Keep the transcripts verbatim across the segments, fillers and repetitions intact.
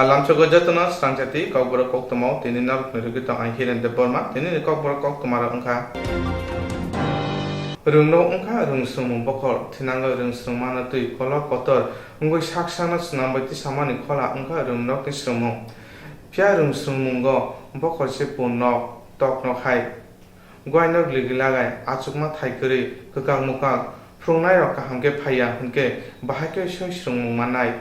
Lamsogo jotono swrangchati kokborok koktwmao tini norokni rwgwi tong ang Hiren Debbarma. Tinini kokborok koktwmarok wngkha: Rwngnok wngkha rwngswrwngmung bokhor, thinango rwngswrwngmano twi kolok kotor wngwi sak sakno swnamwi tisamani khola wngkha rwngnokni swrwngmung. Phiya rwngswrwngmungo bokhorse pun nok, tok nok hai. Guainok ligi lagai, achukma thai kwrwi, kwkak mukak, phrwngnairok kaham khe phaiya hwnkhe, bahai khe soi swrwngmung mannai.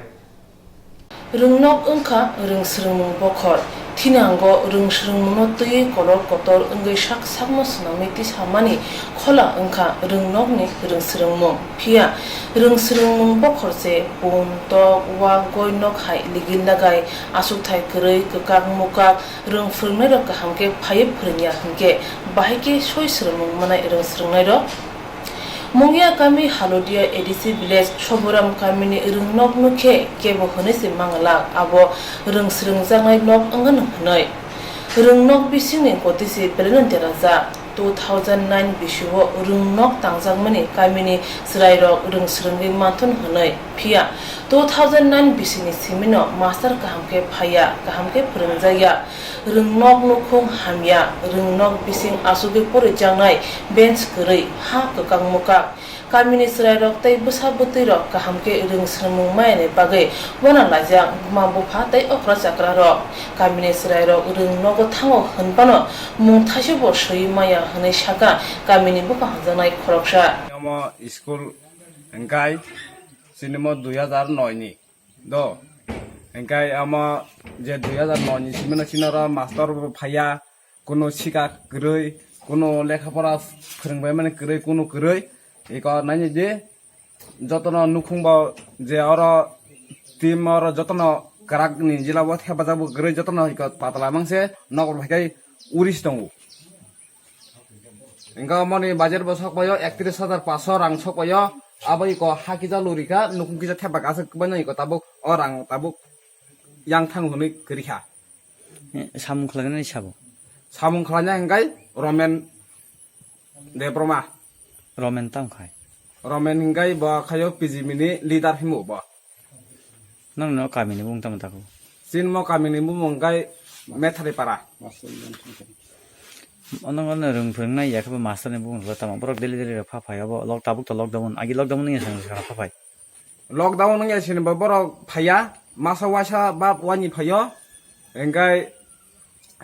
Rwngnok wngkha rwngswrwngmung bokhor, thinango rwngswrwngmungno twiwi kolor kotor wngwi sak sakno swnamwi tisamani khola wngkha rwngnokni rwngswrwngmung. Phiya rwngswrwngmung bokhor se pun, tok, wak, guainok hai ligi lagai, achukthai kwrwi, kwkak mukak, rwng phrwngnairok kaham khe phaiwi phrwngya hwnkhe, bahai khe soi swrwngmung manai rwng swrwngnairok. Mungia kami Halodia A D C village Soboram kamini rwngnok nukhe kebo hwnwi se manglak, abo rwng swrwngjaknai nok wngano hwnwi. Rwngnok bisingni goti se belai no derajak. Two thousand nine bisio rwngnok tangjakmani kamini chwrairok rwng swrwngwi manthun hwnwi. Phiya two thousand nine bisini simino master kaham khe phaiya, kaham khe phrwngjakya. Rwngnok nukhung hamya, rwngnok bising achugwi porijaknai, bench kwrwi, ha kwkak mukak. Kamini chwrairok tei bwsa bwtwirok kaham khe rwng swrwngmung mayani bagwi uana laijak buma bupha tei okra chakrarok. Kamini chwrairok rwng nogo thango hwnphano mung thaisebo swiwi maya hwnwi sakha kamini bupha hamjaknai khoroksa. Omo school hwnkhe chini mo dui hazar noi ni do. Hwnkhe omo je dui hazar noi ni simi no chini oro master bo phaiya, kuno sika kwrwi, kuno lekha pora phwrwngbaimani kwrwi, kuno kwrwi. Eko nainai di jotono nukhung bo je oro team oro jotono kwrak ni jila bo thepajak bo kwrwi, jotono eko patala mangse nokol phaikai uris tongo. Hwnkhe omoni budget bo sok paio, ektris hajar paanso rang sok paio. Abo iko ha kisa lurikha, nukhung kisa thepakha, aswk kwbangma iko tabuk o rang tabuk yang thango hwnwi kwrwikha. Eh, samung khlainani sabo? Samung khlainai hwnkhe Romen Debbarma. Romen tamo khai? Romen hwnkhe bo khaio P G M ni leader himo bo. Nang no kamini bung tamo tako? Chini mo kamini bumung hwnkhe Methari para. Ono ono rwng phwrwng nai ya khe bo master ni bumung tamo borok daily daily rok pha phai abo lok tabuk to lockdown agi lockdown ni ya pha phai. Lockdown wngya sini bo borok phaiya, masa waisa ba wani phaio, hwnkhe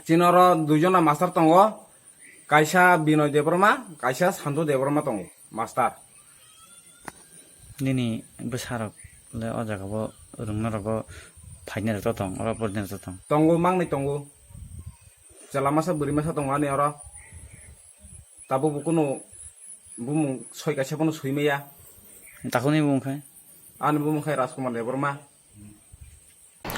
chini oro duijona master tongo, kaisa Binoy Debbarma, kaisa Santu Debbarma tongo master. Nini bwsarok le o jaga bo rwngna rogo phainai rok to tong, oro pori rok to tong. Tongo, mangnai tongo. Chwla masa bwrwi masa tongo ani oro. Tabuk bo kunu bumung soi kaisa phano soi maya. Takuni bumung khai? Ani bumung khai Rajkumar Debbarma.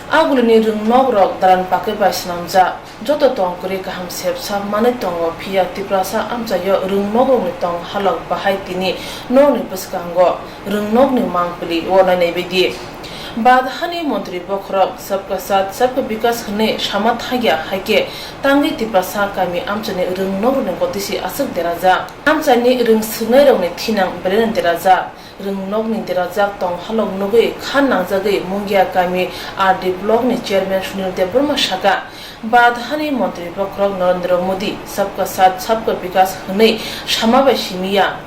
Agulini rwngnok rok dalan pakwi bai swnamjak. Joto tong kwrwi kaham sepsa manwi tongo, phiya Tiprasa amchaio rwngnok rokni tong halok bahai tini nokni bwskango rwngnokni mangpili o nainai baidi. Badhani montri bokhorok Sabka Saath Sabka Vikas hwnwi sama thangya, hai khe tangwi Tiprasa kami amchaini rwngnok rokni gotisi aswk derajak. Amchaini rwng swrwngnairokni thinang belai no derajak. Rwngnokni derajak tong halok nugwi kha nangjagwi Mungia kami R D block ni chairman Sunil Debbarma saka, Badhani montri bokhorok Narendra Modi Sabka Saath Sabka Vikas hwnwi sama bai simi ya,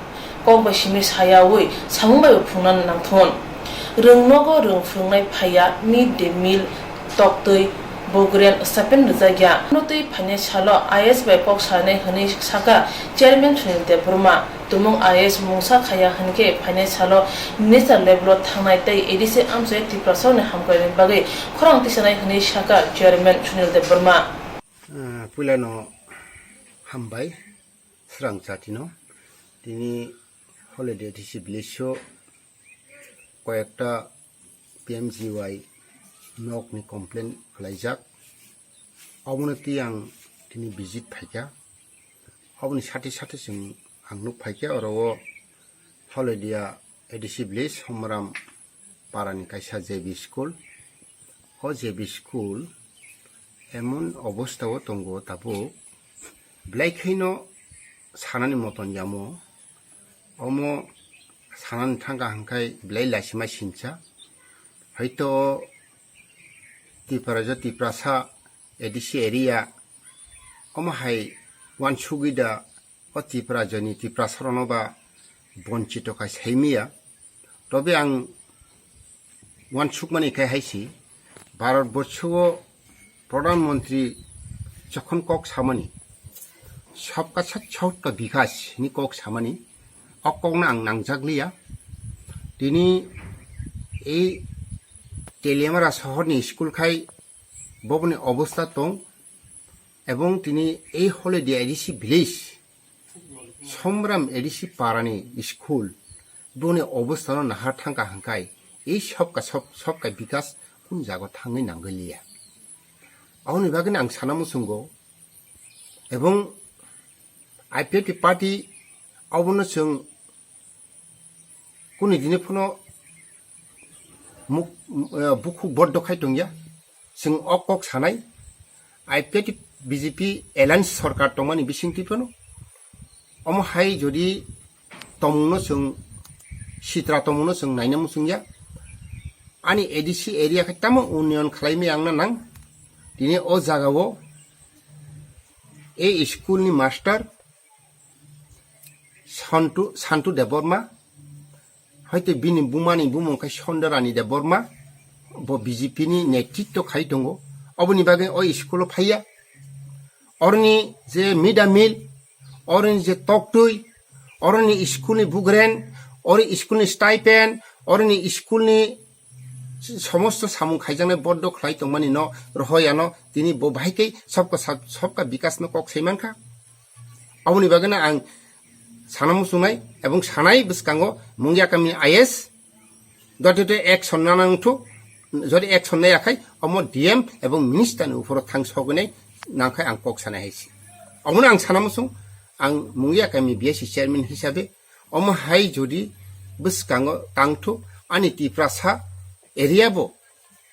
kok bai simi sayawi samung bai bo phungna nangthun. Rwngnogo rwng phwrwngnai phaiya, mid day meal, toktwi, bogren, stipend rwjakya. Ano twi phainai salo I A S bai kok sanai hwnwi saka chairman Sunil Debbarma. Tumung I A S mungsa khaiya hwnkhe phainai salo minister level o thangnai tei A D C amchai Tiprasarokni hamkraini bagwi khorang tisanai hwnwi sakha chairman Sunil Debbarma. Ah, puilano hambai srang chatino. Tini holiday A D C village o koyekta P M G Y nokni complain khlaijak. Obono twi ang tini visit phaikha. Oboni sati sati chwng ang nuk phaikha oro o Holodia A D C village Somram parani kaisa J B school. O J B school emon obostha o tongo tabuk, belai khaino sanani moton yamo. Omo sanani thangkha hwnkhe belai laisima sinsa. Hoito Tipra jo Tiprasa A D C area omo hai wansugwi da o Tipra joni Tiprasa rono ba bonchito khai saimiya. Tobe ang wansukmani khai haisi Bharat borso o Pradhan Mantri jokhon kok samani sabka sat sabka bikas ni kok samani o kokno ang nangjakliya. Tini ei Teliamara sohorni school khai boboni obostha tong ebong tini ei Holiday A D C village Somram A D C parani school boni obostha no nahar thangka hangkai ei sabka sab sabka bikas kun jago thangwi nangwi liya. Aboni bagwi ang sana muchungo ebong I P F T party abono chwng kuni dini phano muk-, eh, bukhuk boddo khai tongya. Chwng o kok sanai, I P F T B J P alliance sorkar tongmani bisingtwi phano omo hai jodi tongmungno chwng sitra tongmungno chwng naina muchungya. Ani A D C area khe tamo unnayan khlaimaya wngna nang. Tini o jagao ei school ni master Santu, Santu Debbarma, hoite bini bumani bumung khe Sondarani Debbarma, bo B J P ni netritwo khai tongo. Oboni bagwi o school o phaiya. Oroni je mid day meal, oroni je toktwi, oroni school ni bugren, ori school ni stipend, oroni school ni somosto samung khaijaknai boddo khlai tongmani no rohoyano tini bo bahai khe sobka sab-, sobka bikas no kok sai mankha. Aboni bagwi no ang sana muchungnai ebong sanai bwskango Mungia kami I S, jodi action na nangthu, jodi action naiya khai omo D M ebong minister ni uphoro thang sogwinai nangkhai ang kok sanai hai se. Omono ang sana muchung, ang Mungia kami B S C chairman hisabe omo hai jodi bwskango tangthu ani Tiprasa area bo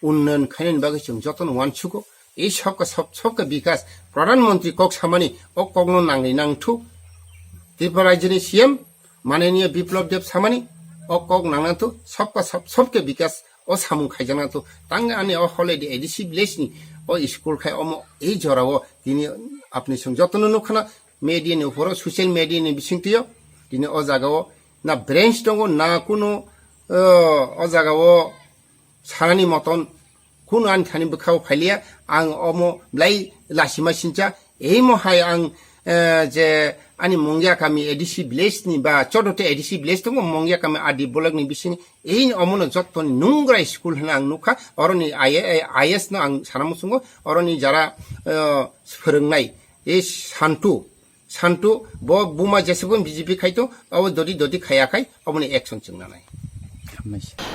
unnayan khainani bagwi chwng jotono uansugo. Ei sobka sob-, sobka bikas Pradhan Mantri kok samani o kokno nangri nangthu. Tripura rajyoni C M Mananiya Biplab Deb samani o kok nangnangthu sobka sob-, sobka bikas o samung khaijaknangthu. Tang ani o Holiday A D C village ni o school khai omo ei jorao tini apni chwng jotono nukkhana media ni uphoro social media ni bisingtwio tini o jagao na branch tongo na kuno, o, o jagao sanani moton kunu ani thani bwkhao phailiya, ang omo belai lasima sincha, eimo hai ang, eh, je ani Mungia kami A D C village ni ba Chodote A D C village tongo, Mungia kami R D block ni bisini, ei omono jottoni nungra school hwnwi ang nukha, oroni I A S no ang sana muchungo, oroni jara, eh, phwrwngnai, ei Santu, Santu, bo buma jesebo B J P khaito, abo dodi dodi khaya khai, aboni action chwng nanai.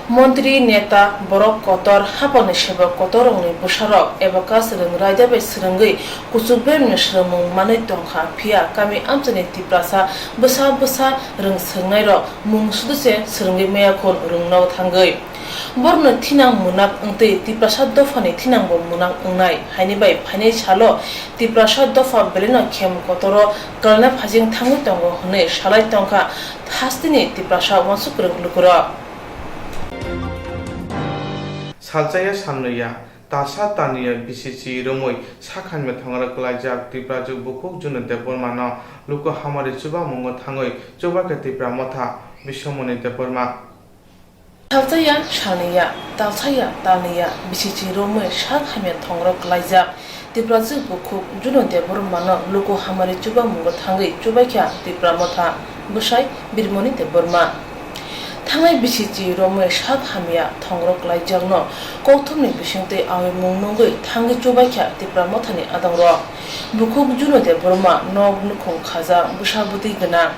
Montri, neta, borok kotor, hapangni sebok kotorrokni bwsarok Abacus rwng raida bai swrwngwi kuchuk beremni swrwngmung manwi tongkha, phiya kami amchaini Tiprasa bwsa bwsa rwng swrwngnairok mung sudu se swrwngwi maya khun rwngno thangwi. Borokno thinang munak wngtwi Tiprasa dophani thinangbo munak wngnai, haini bai phainai salo Tiprasa dopha belaino khem kotoro kwlaina phajing thangwi tongo hwnwi salai tongkha hasteni Tiprasa uansukkwrwng lukurok. Salchaya salnwiya, talsa talnwiya bisi chi romwi sak hamya thongro kwlaijak Tiprajwk bukhuk Junu Debbarmano luku hamari chubamungo thangwi chubaikha Tipra Motha Biswamoni Debbarma. Salchaya salnwiya, talsaya talnwiya bisi chi romwi sak hamya thongro kwlaijak Tiprajwk bukhuk Junu Debbarmano luku hamari chubamungo thangwi chubaikha Tipra Motha bwsai Birmoni Debbarma. Thangnai bisi chi romwi sak hamya thongro kwlaijakno kokthumni bisingtwi awi mung nungwi thangwi chubaikha Tipra Mothani adongrok. Bukhuk Junu Debbarma nok nukhung khajak bwsa bwtwi gwnang.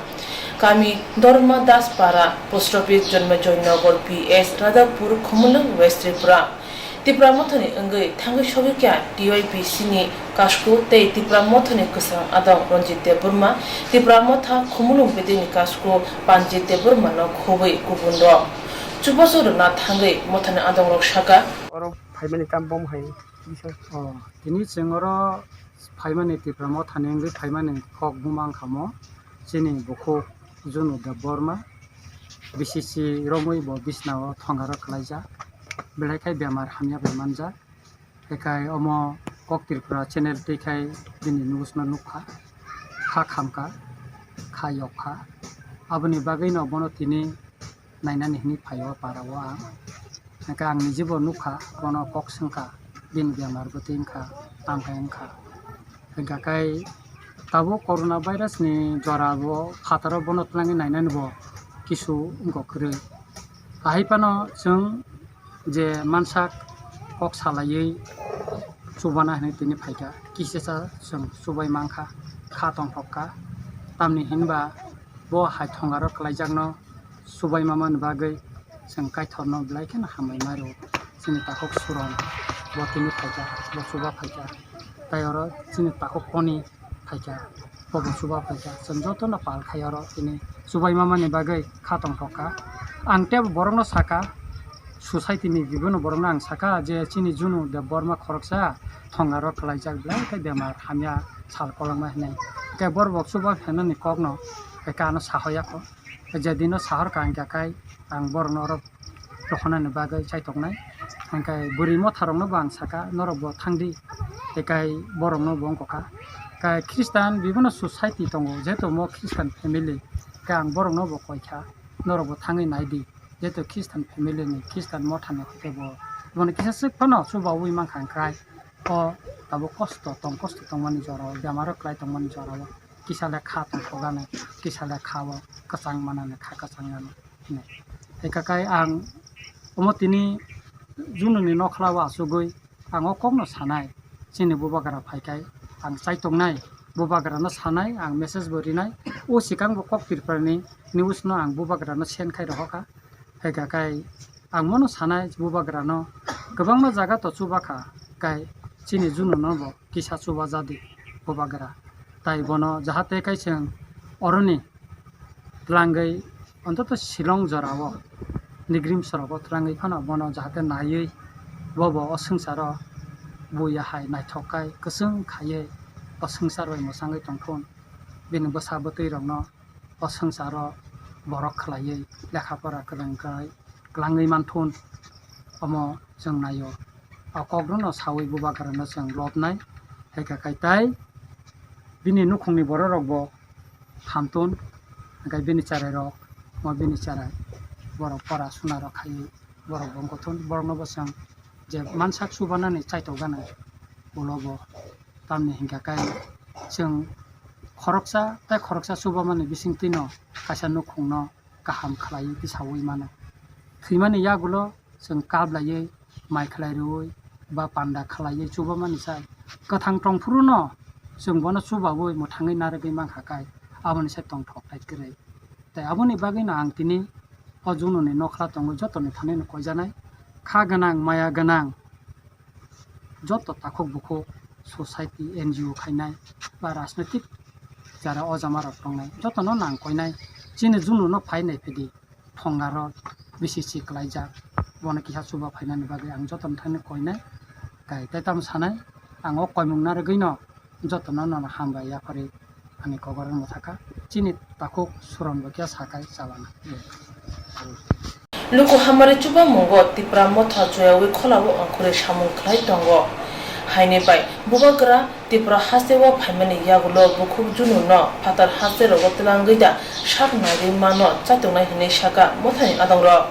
Kami Dharma Das Para, Post Office, Jonmejoy Nagar P S, Radhapur, Khumulwng, West Tripura. Tipra Mothani wngwi thangwi sogwi kha T Y P C ni kasku tei Tipra Mothani kwchang adong Ranjit Debbarma, Tipra Motha Khumulwng bedekni kasku Panjit Debbarma no khobwi kubun rok. Chubachu rwna thangwi Mothani adongrok saka. Oro phaimani tam bom hai. Oh, tini chwng oro phaimani Tipra Mothani wngwi phaimani kok buma wngkha mo chini bukhuk Junu Debbarma, bisi chi romwi bo bisnao thongaro kwlaijak, belai khe bemar hamya bai manjak. Hekai omo Kok Tripura channel twi khai bini news no nukha, kha khamkha, kha yokha. Aboni bagwi no bono tini nainani hinwi phaio para o ang. Hingkhe ang nijibo nukha, bono kok swngkha, bini bemar bwtwi wngkha, tamo hai wngkha. Hingkha khe tabuk corona virus ni jora bo phataro bono twlangwi nainani bo kisu wngkha kwrwi. Ahai phano chwng je mansak kok salaiwi chubana hinwi tini phaikha, kisisa chwng chubai mankha, kha tongthok kha, tamni hinba bo hai thongaro kwlaijakno chubai mamani bagwi chwng Kaitorno belai kheno hambai maro. Chini takhuk Suron bo tini phaikha, bo chuba phaikha, tai oro chini takhuk Koni phaikha, bobo chuba phaikha, chwng jotono pal khai oro tini chubai mamani bagwi kha tongthok kha. Ang tei borokno saka, society ni bibino borokno ang saka je chini Junu Debbarma khoroksa thongaro kwlaijak belai khe bemar hamya sal kolokma hinwi. Tei borok bo chuba phainani kokno eka ano sahoya kho. Je dino sahor ka hingkha khai ang borokno oro rohonani bagwi chaitoknai. Hingkhe bwrwi motharokno bo ang saka, norok bo thangdi, tei kai borokno bo wngkha kha. Kai Khristan bibino society tongo, jehetu omo Khristan family, kai ang borokno bo koi kha, norok bo thangwi naidi, jehetu Khristan family ni, Khristan mothani hwnkhe bo, bono kisa swk phano chubaui mankha, hingkhe o tabuk kosto tong, kosto tongmani jorao, bemaro kwlai tongmani jorao. Kisa le kha tongthok gana, kisa le kha o kwchang manani, kha kwchang gana hinwi. Hingkha khe ang omo tini Jununi nokhla o achugwi ang o kokno sanai, chini bubagra phaikhai ang chaitongnai, bubagrano sanai, ang message bo rinai, o swkang bo Kok Tripura ni news no ang bubagrano send khai rohorkha. Hingkha khe ang bono sanai bubagrano kwbangma jaga to chuba kha, kai chini Jununo bo kisa chuba jadi bubagra. Tai bono jahate kai chwng oroni twlangwi ontoto Shillong jorao nigrim sorogo twlangwi phano bono jahate naiwi bobo o swngcharo buya hai naithok kai kwchwng khaiwi o swngchar bai mwchangwi tongthun. Bini bwsa bwtwi rokno o swngcharo borok khlaiwi lekha pora kwrwng kwrwng kwlangwi manthun, omo chwng naio. O kokrokno saui bubagrano chwng lobnai, hai kha khai tai bini nukhungni bororokbo hamtun, hwnkhe bini cherairok, omo bini cherai borok pora sunarok khaiwi borokbo wngkha thun, boroknobo chwng je mansak chubanani chaitok gana ulo bo. Tamni hingkha khe chwng khoroksa tei khoroksa chubamani bisingtwino kaisa nukhungno kaham khlaiwi tisaui mano. Thwimani yagulo chwng kap laiwi, mai khlai rwui, ba panda khlaiwi chubamani sai kwthang tongphuru no chwng bono chubaui mwthangwi narwgwi mankha khe aboni sai tongthok tai kwrwi. Tai aboni bagwino ang tini o Jununi nokhla tongwi jotoni thani no koijanai, kha gwnang, maya gwnang, joto takhuk bukhuk, society, N G O khainai ba rajnoitik jara o jama rok tongnai jotono nang koinai, chini Jununo phai nai phidi thongaro bisi si kwlaijak, bono kisa chuba phainani bagwi ang jotono thani koinai. Kai tei tamo sanai, ang o koimung narwgwino jotono nono hambai yaphari ani kokoro mwthakha. Chini takhuk Suron bo khe sakai chalana. Luku hamari chubamungo Tipra motha chuyaui kholao ongkhorwi samung khlai tongo. Haini bai bubagra Tipra hasteo phaimani yagulo bukhuk Jununo phatar haste rogo twlangwi da sak naiwi mano chaitongnai hinwi saka mothani adongrok.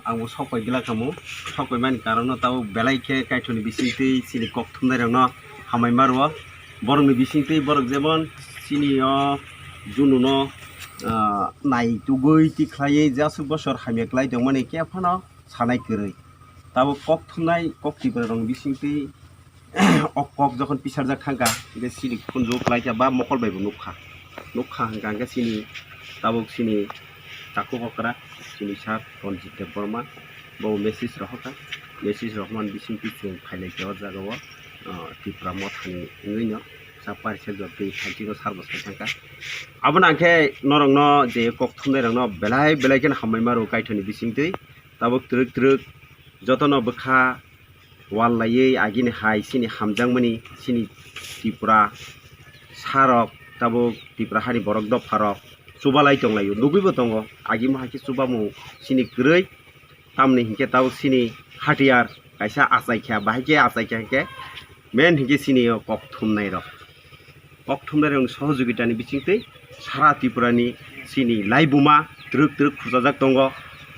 Ang bo sok pai gila kamo, sok pai mani karon no tabuk belai khe Kaitorni bisingtwi chini kok thumnai rokno hamai ma rwo. Borokni bisingtwi borok jemon chini o Jununo, ah, nai tugwi twi khlaiwi jasuk bosor hamya kwlai tongmani khe phano sanai kwrwi. Tabuk kok thumnai kok Tripura rokni bisingtwi o kok jokhon pisarjak thangkha, hingkhe chini khunju kwlaikha ba mokol bai bo nukha. Nukha hwnkha hwnkhe chini tabuk chini takhuk okra, chini sir Ranjit Debbarma, bo message rohorkha. Message rohormani bisingtwi chwng phailaikha o jagao, ah, Tipra mothani wngwino sa parisajak twi thanchino sir bo sai thangkha. Abono hwnkhe norokno je kok thumnairokno belai belai kheno hambai ma rwo Kaitorni bisingtwi. Tabuk twrwk twrwk jotono bwkha wal laiwi agini hai chini hamjakmani chini Tripura sarok tabuk Tripura hani borok dopharok chubalai tonglaio, nugwibo tongo. Agimo hai khe chubamung chini kwrwi, tamni hinkhe tabuk chini hatiyar Kaisa achaikha, bahai khe achaikha hwnkhe main hwnkhe chini o kok thumnai rok. Kok thumnai rokni sohojogitani bisingtwi sara Tripurani chini laibuma twrwk twrwk khurchajak tongo.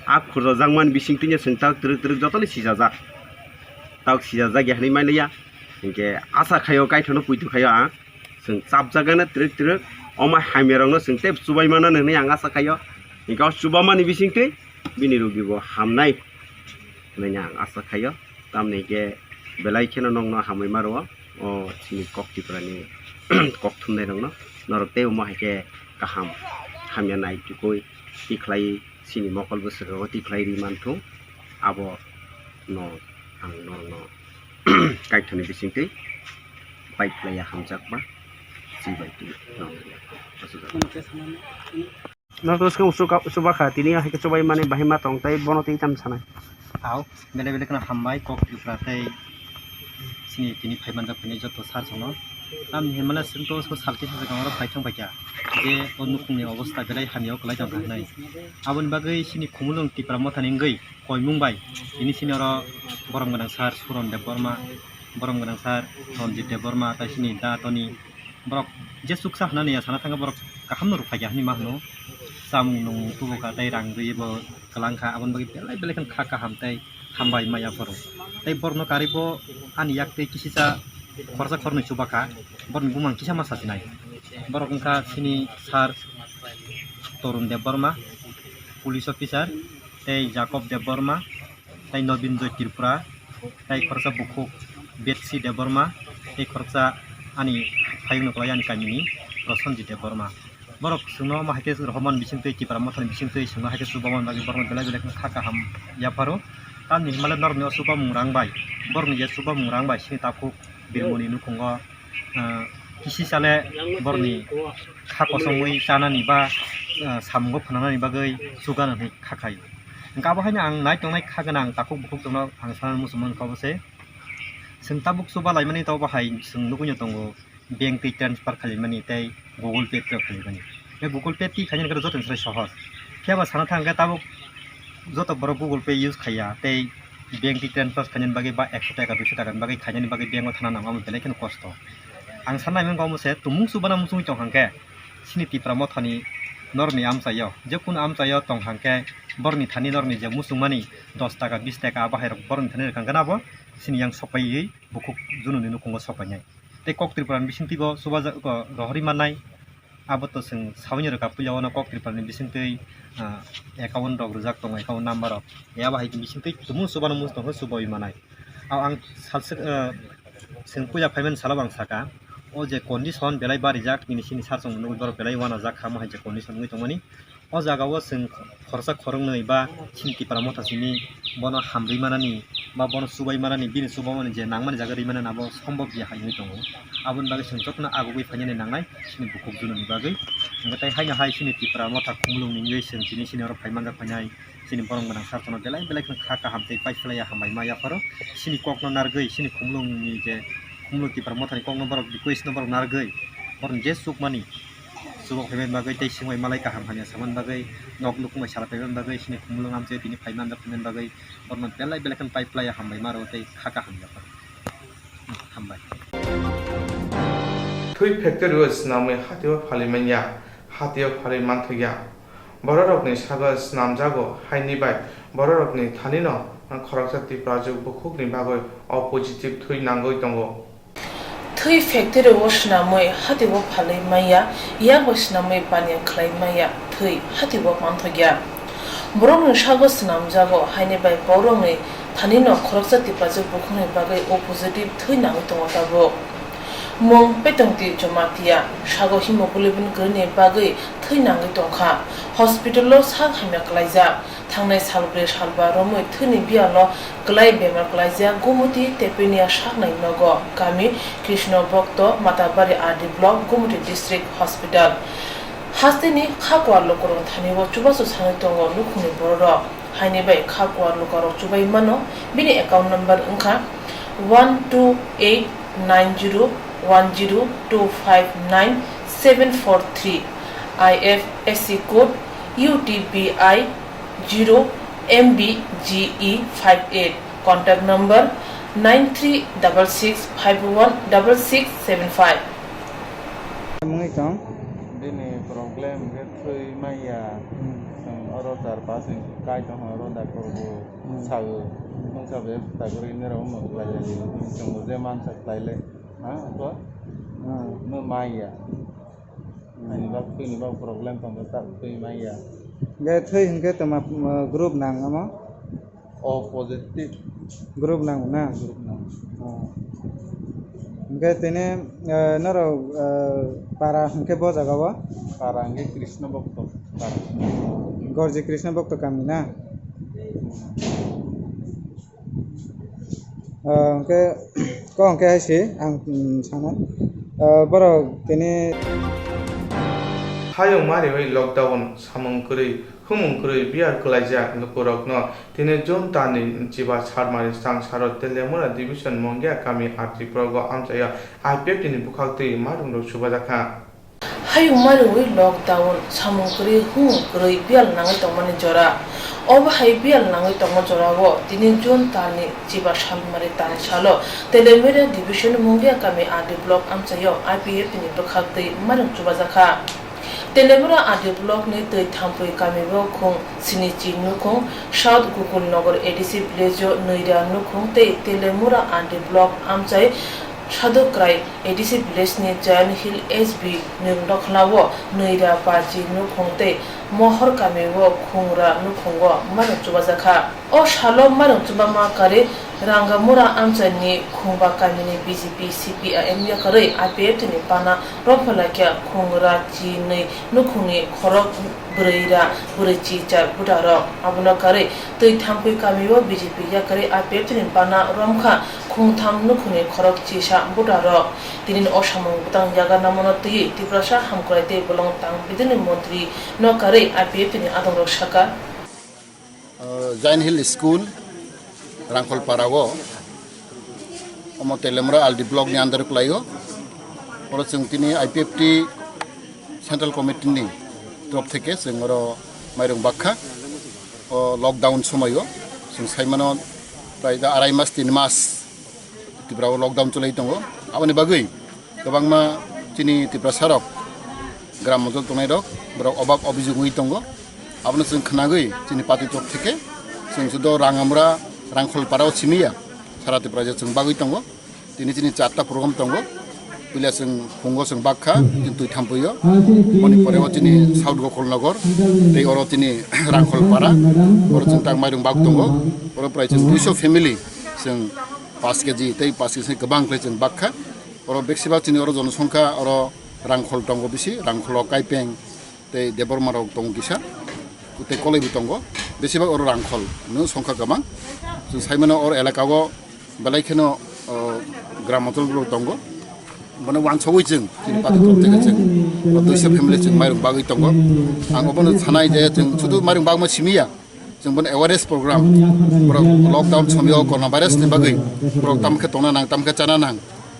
A khurchajakmani bisingtwino chwng tak twrwk twrwk jotono sijajak. Tak sijajak ya hwnwi manya. Hinkhe acha khaio, kaithokno puitu khaio ang. Chwng chapjagana twrwk twrwk. Omo hamyarokno chwng tei chubai mano hwnwi ang acha khaio. Hinkhe o chubamani bisingtwi bini rogibo hamnai hwnwi ang acha khaio. Tamni hinkhe belai kheno nokno hamwi ma rwo o chini kok Tripurani kok thumnai rokno. Norok tei omo hai khe kaham hamya nai tukui tikhlai chini mokol bwswk rogo tikhlai ri manthung. Abo no ang norokno kaithokni bisingtwi pai phlaiya hamjakma chibai twi. Norok bwskang chuba kha, tini hai khe chubai mani bahai ma tong tei bono tei tam sanai. Hao, belai belai kheno hambai kok Tripura tei chini tini phai manjak phai joto sir sono. Tamni hwnmale chwng to so salti sajak oro phai thang paikha je o nukhungni obostha belai hamya o kwlai tong kha hinwi. Aboni bagwi chini Khumulwng Tipra Mothani wngwi koimung bai tini chini oro borom gwnang sir Suron Debbarma, borom gwnang sir Ranjit Debbarma, tai chini da toni borok je chuksa hwnani ya sana thangkhe borok kaham no rwphaikha hinwi ma hwno. Chamung nung tubu kha tei rang rwi bo kwlang kha, aboni bagwi belai belai kheno kha kaham tei hambai maya phoro. Tei borokno karwi bo ani yak tei kisisa khorsa khornwi chuba kha, borokni bumang kisa ma sachinai. Borok wngkha chini sir Torun Debbarma, police officer, tei Jacob Debbarma, tei Nobin Joy Tripura, tei khoroksa bukhuk Betsi Debbarma, tei khoroksa ani phayungno kwlai ani kamini Prosenjit Debbarma. Borok chwngno omo hai khe rohormani bisingtwi, Tipra Mothani bisingtwi chwngno hai khe chubaman bagwi borokno belai belai kheno kha kaham yapharo. Tamni hwnmale norokni o chubamung rang bai, borokni je chubamung rang bai chini takhuk Birmoni nukhungo, ah, kisi sale borokni kha kosongwi chanani ba, ah, samungo phwnanani bagwi chugano hinwi kha khaio. Hwnkhe abo haino ang nai tongnai kha gwnang takhuk bukhuk tongno ang sana muchungma wngkha obo se. Chwng tabuk chuba laimani to obo hai chwng nugwino tongo, bank twi transfer khailaimani tei Google Pay twi khailaimani. Tei Google Pay twi khainani khe joto ni slai sohor. Phiya ba sana thang khe tabuk joto borok Google Pay use khaiya tei bank twi transfer khainani bagwi ba ekso taka, duiso taka ni bagwi khainani bagwi bank o thana nango, amo belai kheno kosto. Ang sanai mangkha omo se, tumung chubana muchungwi tong hang khe chini Tipra Mothani norokni amchaio, je kunu amchaio tong hang khe borokni thani norokni je muchungmani dos taka, bis taka abo hai rok borokni thani rwkha hwnkhe abo chini yang sokpaiwi bukhuk junoni nukhungo sokpainai. Tei kok Tripura ni bisingtwi bo chubaja-, ko-, rohorwi mannai. Abo to chwng saui rwkha, puila o no kok Tripura ni bisingtwi, ah, account rok rwjak tongo, account number rok. Abo hai bisingtwi tumung chubano muchung tongkhe chubaui manai. Ang salsa, ah, chwng puila phaimani salo ang saka, o je condition belai barijak, nini sini sar chwng nugwi borok belai uanajak kha, omo hai je condition wngwi tongmani. O jaga o chwng khoroksa khoroknwi ba chini Tipra Motha simi bono hamrwi manani ba bono chubai manani, bini chubamani je nangmani jaga rwi manani abo sombobya hai wngwi tongo. Aboni bagwi chwng jotono agugwi phainani nangnai chini bukhuk junoni bagwi. Hwnkhe tai haino hai chini Tipra Motha Khumulwng ni wngwi chwng tini chini oro phai manjak phainai chini borok gwnang sar chwngno belai belai kheno kha kaham tei paiphlaiya hambai ma yapharo chini kokno narwgwi chini Khumulwng ni je Khumulwng Tipra Mothani kokno borok request no borok narwgwi borokni je chukmani Chubok phaimani bagwi tei swngbai malai kaham hamya samani bagwi, nok nukhung bai sala phaimani bagwi, sini Khumulwng amchai tini phaimani da phaimani bagwi, borokno belai belai kheno pai phlaiya hambai ma rwo tei kha kaham ya phano. Hambai. Thui factory o swnamwi hatio phalwi manya, hatio phalwi manthokya. Bororokni sago swnamjago haini bai bororokni thanino khoroksa Tiprajwk bukhukni bagwi o positive thui nangwi tongo. Thwi factory o swnamwi hati o phalwi manya, yak bai swnamwi baniya khlai manya, thwi hati o manthokya. Borokni sago swnamjago haini bai borokni thanino khoroksa Tiprajwk bukhukni bagwi o positive thwi nangwi tongo tabuk. Mung Petongti Jamatia, sago hemoglobin kwrwini bagwi thwi nangwi tongkha. Hospital o sak hamya klaijak. Thangnai salbrwi salba romwi thwini biyalo kwlai bemar kwlaijak Gumuti Tepenia saknai nogo, kami Krishna Bhokto, Matabari R D Block, Gumuti District Hospital. Hasteni kha kuar lukurok thani o chubachu sanwi tongo nukhungni bororok. Haini bai kha kuar lukurok chubai mano, bini account number wngkha one two eight nine zero one zero two five nine seven four three, I F S C code U T B I zero M B G E five eight. Contact number nine three double six five one double six seven five. Mungwi tong. Bini problem khe thwi manya. Hmm. Chwng oro char pas ni kai tong oro doctor bo Hmm. sago. Hmm. Nung sabe doctor ni rok no khlai ya. Chwng je man sa khlai le. Ha, to? Hmm. No manya. Hmm. Ani bak thwi ni bak problem tong ta thwi manya. Ge thwi hingke toma, uh, group nang amo? O positive. Group nango na? Group nango. Oh. Hingke tini, eh, norok, eh, para hingke bo jaga o? Para hingke Krishna Bhakta para. Gorji Krishna Bhakta kami na? Oh, hingke, ko hingke hai se ang, mm, sana. Eh, borok tini Hayung mariwi lockdown samung kwrwi Humung kwrwi biyar kwlaijak lukurokno tini June talni chiba salmari swkang saro Teliamura division Mongia kami R D block o amchaio I P F T ni bwkhaktwi mairungrok chubajakha. Hayung mariwi lockdown, samung kwrwi humung kwrwi biyal nangwi tongmani jora. Obo hai biyal nangwi tongma jorao tini June talni chiba salmari tal salo Teliamura division Mongia kami R D block amchaio I P F T ni bwkhaktwi mairung chubajakha. Teliamura R D block ni Twi Thampui kami o khung sini chi nukhung, South Gokul Nagar A D C village o Nwira nukhung tei Teliamura R D block amchai Sadhukrai A D C village ni Jayan Hill S B ni dokhla o Nwira pachi nukhung tei Mohor kami o khungra nukhung o mano chubajakha. O salo mairung chubama karwi Rangamura amchaini khungba kamini B J P C P I M yakarwi I P F T ni bana romphalaikha khungra chinwi nukhungni khorok bwrwi ra bwrwi chichar budarok. Abono karwi Twi Thampui kamio B J P yakarwi I P F T ni bana romkha khungtham nukhungni khorok chisa budarok. Tini o samung bwtang yakarnamano twiwi Tiprasa hamkrai tei bolong tang bidini montri no karwi I P F T ni adongrok sakha. Uh, Jain Hill School, Rangkholpara o, omo Teliamura R D block ni under o kwlaio. Oro chwng tini I P F T Central Committee ni top theke chwng oro mairung bakha. O lockdown somoio chwng saimano prai da arai mas, tin mas Tripura o lockdown chwlai tongo. Aboni bagwi kwbangma chini Tiprasa rok, gram onchol tongnai rok, borok obab obijok wngwi tongo. Abono chwng khwnagwi chini party top theke chwng sudo Rangamura, Rangkholpara o simi ya, sara Tripura je chwng bagwi tongo. Tini chini charta program tongo. Puila chwng Phungo chwng bakha, chini Twi Thampuio. Boni pore o chini South Gokul Nagar, tei oro chini Rangkholpara, oro chwng tak mairung bak tongo. Oro prai chwng duiso family chwng paanch K G tei paanch K G kwbang khlai chwng bakha. Oro beksibak chini oro jonosongkha oro Rangkhol tongo bisi, Rangkholo Kaipeng tei Debbarma rok tongo kisa, tei Koloi bo tongo, besibak oro Rangkhol no songkha kwbang. Chwng saimano oro elaka o belai kheno, o, gram onchol rok tongo, bono wansogwi chwng chini party top theke chwng o duiso family chwng mairung bagwi tongo. Ang obono sanai je chwng sudu mairung bagma simi ya, chwng bono awareness program, borok lockdown somyo corona virus ni bagwi borok tamkhe tongna nang, tamkhe chana nang,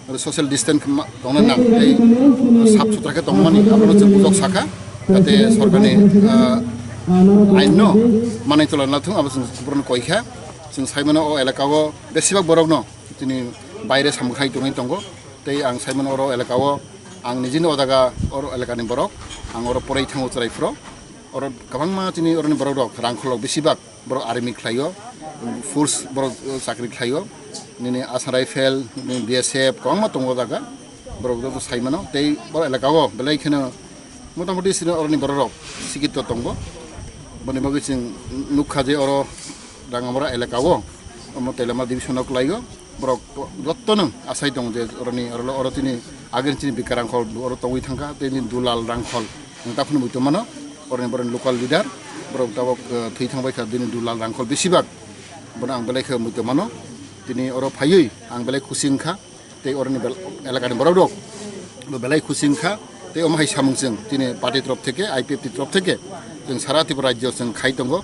aro social distance ma-, tongna nang, tei sap sutra khe tongmani, abono chwng bujok sakha, jate sorkarni, ah, ain no manwi cholana thung, abo chwng borokno koi kha. Chwng saimano o elaka o besibak borokno chini baire samung khai tongwi tongo, tei ang saimano oro elaka o ang nijini o jaga oro elakani borok, ang oro porai thango chwrai phro, oro kwbangma chini oroni borok rok Rangkhol rok besibak. Borok army khlaio, force borok, uh, chakri khlaio, nini Assam Rifle, nini B S F, kwbangma tongo jaga, borok joto saimano, tei borok elaka o belai kheno motamoti sino oroni borok rok sikito tongo. Boni bagwi chwng nukha je oro Rangamura elaka o, omo Teliamura division o kwlaio, borok jotono asai tongo je oroni, oro, oro tini agini chini Bika Rangkhol oro tongwi thangkha, tei nini Dulal Rangkhol. Ang taphano muitu mano, oroni boroni local leader, borok tabok, eh, thwi thangbai kha, bini Dulal Rangkhol besibak. Bono ang belai khe muitu mano, tini oro phaiwi ang belai khusi wngkha, tei oroni bel-, elakani borok rok bo belai khusi wngkha, tei omo hai samung chwng tini party torop theke, I P F T torop theke, chwng sara Tripura rajyo chwng khai tongo,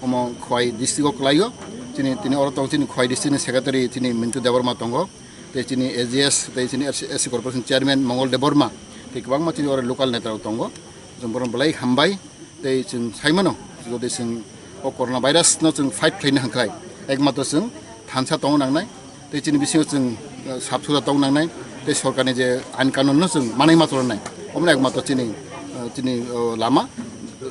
omo Khowai district o kwlaio, chini, tini oro tongo chini Khowai district ni secretary chini Mintu Debbarma tongo, tei chini A G S, tei chini S C, S C corporation chairman Mongol Debbarma, tei kwbangma chini oro local neta rok tongo. Chwng bono belai hambai, tei chwng saimano, jodi chwng o corona virus no chwng fight khlaina hwnkhlai, ekmatro chwng thansa tong nangnai, tei chini bisingo chwng, uh, sap suda tong nangnai, tei sorkarni je ain kanunno chwng manwi ma chwrwnai, omo ekmatro chini, uh, chini, uh, lama.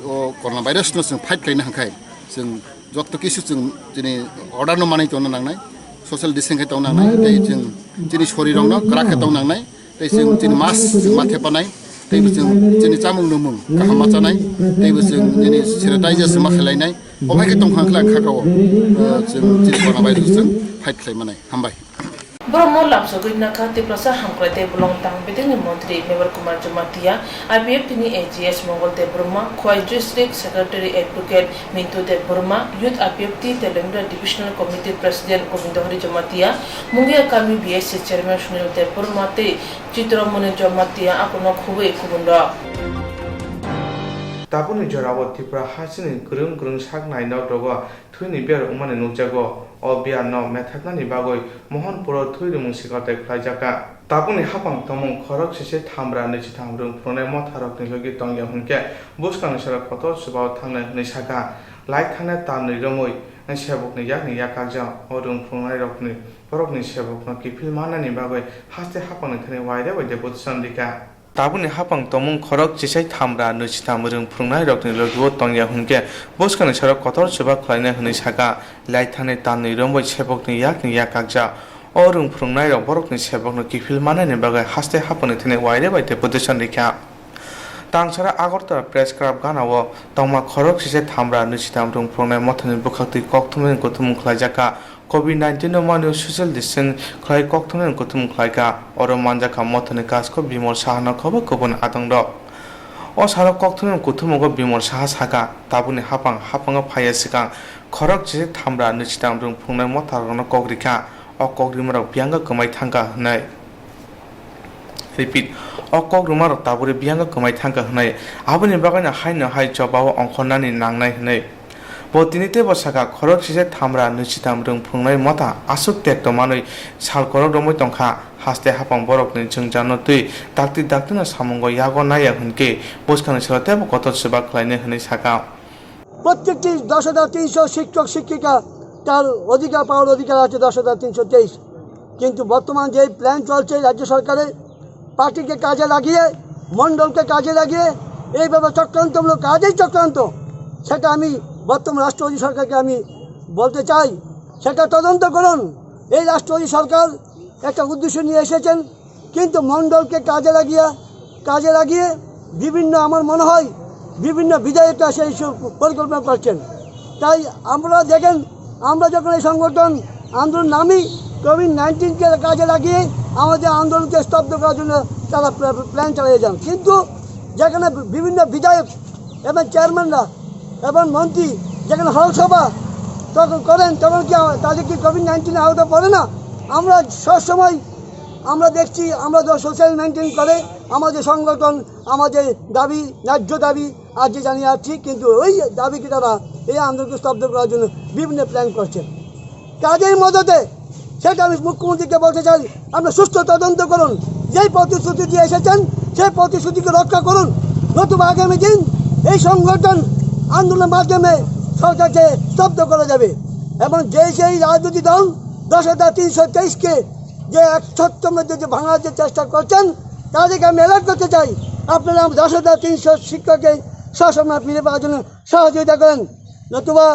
O coronavirus no chwng fight khlaina hwnkhai chwng jotto kisu chwng chini order no manwi tongna nangnai, social distancing khe tong nangnai, tei chwng chini sorirokno kwrak khe tong nangnai. Tei chwng chini mask chwng ma thepanai, tei bo chwng chini chamung nwngmung kaham ma chanai, tei bo chwng chini sanitizer chwng ma khlainai, obo hai khe tong kha khlai kha kao, eh, chwng chini coronavirus chwng fight khlai manai. Hambai. Borokno lamsogwi nakha Tiprasa Hamkrai tei Bolong Tang Bedengni Montri Mevar Kumar Jamatia, I P F T ni A G S Mongol Debbarma, Khowai District Secretary Advocate Mintu Debbarma, Youth I P F T Telengri Divisional Committee President Gobindo Hari Jamatia, Mungia Kami B S C Chairman Sunil Debbarma tei Chitramoni Jamatia akono khubui kubunrok. Tabukni jorao Tripura hasteni kwrwng kwrwng sak nai nok rogo thwini biyar wngmani nukjago. O biyarno methaknani bagwi Mohanpuro thwi rimung swikar tei khlaijakha. Tabukni haphang tongmung khorok sise thamra nwichitham rwng phunuknai motharokni logi tongya hwnkhe bwskangni sara kotor chubao thangnai hwnwi sakha. Lai thangnai tanwi romwi sebokni yakni yak kakjak. O rwng phunuknairokni borokni sebokno kiphil mannani bagwi haste haphangni thani waire bai deputation rikha. Tabukni haphang tongmung khorok chisai thamra nwichitham rwng phunuknairokni logi-o tongya hwnkhe bwskangni sara kotor chuba khlainai hwnwi sakha. Lai thangnai tanwi romwi sebokni yakni yak kakjak. O rwng phunuknairok borokni sebokno kiphil mannani bagwi haste haphangni thani waire bai deputation rikha. Tangsara Agartala Press Club gana-o tongma khorok sise thamra nwichitham rwng phunuknai mothani bwkhaktwi kokthumni kuthumung khlaijakha. Covid nineteen no manwi social distance khlai kokthumni kuthumung khlaikha. Oro manjakha mothani kasko Bimal Sahano khobo kubun adongrok. O salo kokthumni kuthumungo Bimal Saha sakha, tabukni haphang haphango phaiya swkang khorok sise thamra nwichitham rwng phunuknai motharokno kok rikha. O kok rimarok biyangno kwmai thangkha hwnwi. Repeat, o kok rwmarok tabukni biyangno kwmai thangkha hwnwi. Aboni bagwino haino hai jobao ongkhornani nangnai hwnwi. Bo tini teibo sakha, khorok sise thamra nwichitham rwng phunuknai motha aswk tekto manwi sal kwrwk romwi tongkha. Haste haphang borokni jwngjalno twi dakti daktino samungo yago naiya hwnkhe bwskangni salo teibo kotor chuba khlainai hwnwi sakha. প্রত্যেকটি দশ হাজার তিনশো শিক্ষক শিক্ষিকা তার অধিকার পাওয়ার অধিকার আছে দশ হাজার তিনশো তেইশ। কিন্তু বর্তমান যে প্ল্যান চলছে রাজ্য সরকারের, পার্টিকে কাজে লাগিয়ে, মণ্ডলকে কাজে লাগিয়ে এইভাবে চক্রান্তমূলক কাজেই চক্রান্ত, সেটা আমি বর্তমান রাষ্ট্রপতি সরকারকে আমি বলতে চাই, সেটা তদন্ত করুন। এই রাষ্ট্রপতি সরকার একটা উদ্দেশ্য নিয়ে এসেছেন, কিন্তু মণ্ডলকে কাজে লাগিয়ে, কাজে লাগিয়ে বিভিন্ন, আমার মনে হয়, বিভিন্ন বিধায়করা সেই সব পরিকল্পনা করছেন। তাই আমরা দেখেন, আমরা যখন এই সংগঠন আন্দোলন নামি, কোভিড নাইন্টিনকে কাজে লাগিয়ে আমাদের আন্দোলনকে স্তব্ধ করার জন্য তারা প্ল্যা-, প্ল্যান চালিয়ে যান। কিন্তু যেখানে বিভিন্ন বিধায়ক এবং চেয়ারম্যানরা এবং মন্ত্রী যেখানে হল সভা তখন করেন, তখন কি আ-, তাদের কি কোভিড নাইন্টিনের আওতা পড়ে না? আমরা সবসময় আমরা দেখছি, আমরা তো সোশ্যাল মেনটেন করে আমাদের সংগঠন, আমাদের দাবি, ন্যায্য দাবি আজকে জানিয়ে আসছি, কিন্তু ওই দাবিকে তারা এই আন্দোলনকে স্তব্ধ করার জন্য বিভিন্ন প্ল্যান করছেন। কাজের মদতে সেটা আমি মুখ্যমন্ত্রীকে বলতে চাই, আপনি সুষ্ঠু তদন্ত করুন, যেই প্রতিশ্রুতি দিয়ে এসেছেন সেই প্রতিশ্রুতিকে রক্ষা করুন, নতুবা আগামী দিন এই সংগঠন আন্দোলনের মাধ্যমে সরকারকে স্তব্ধ করা যাবে। এবং যেই সেই রাজনৈতিক দল দশ হাজার তিনশো তেইশকে যে এক ছত্রের মধ্যে যে ভাঙার যে চেষ্টা করছেন, তাদেরকে আমি অ্যালার্ট করতে চাই, আপনারা দশ হাজার তিনশো শিক্ষককে সসম্মান ফিরে পাওয়ার জন্য সহযোগিতা করেন, নতুবা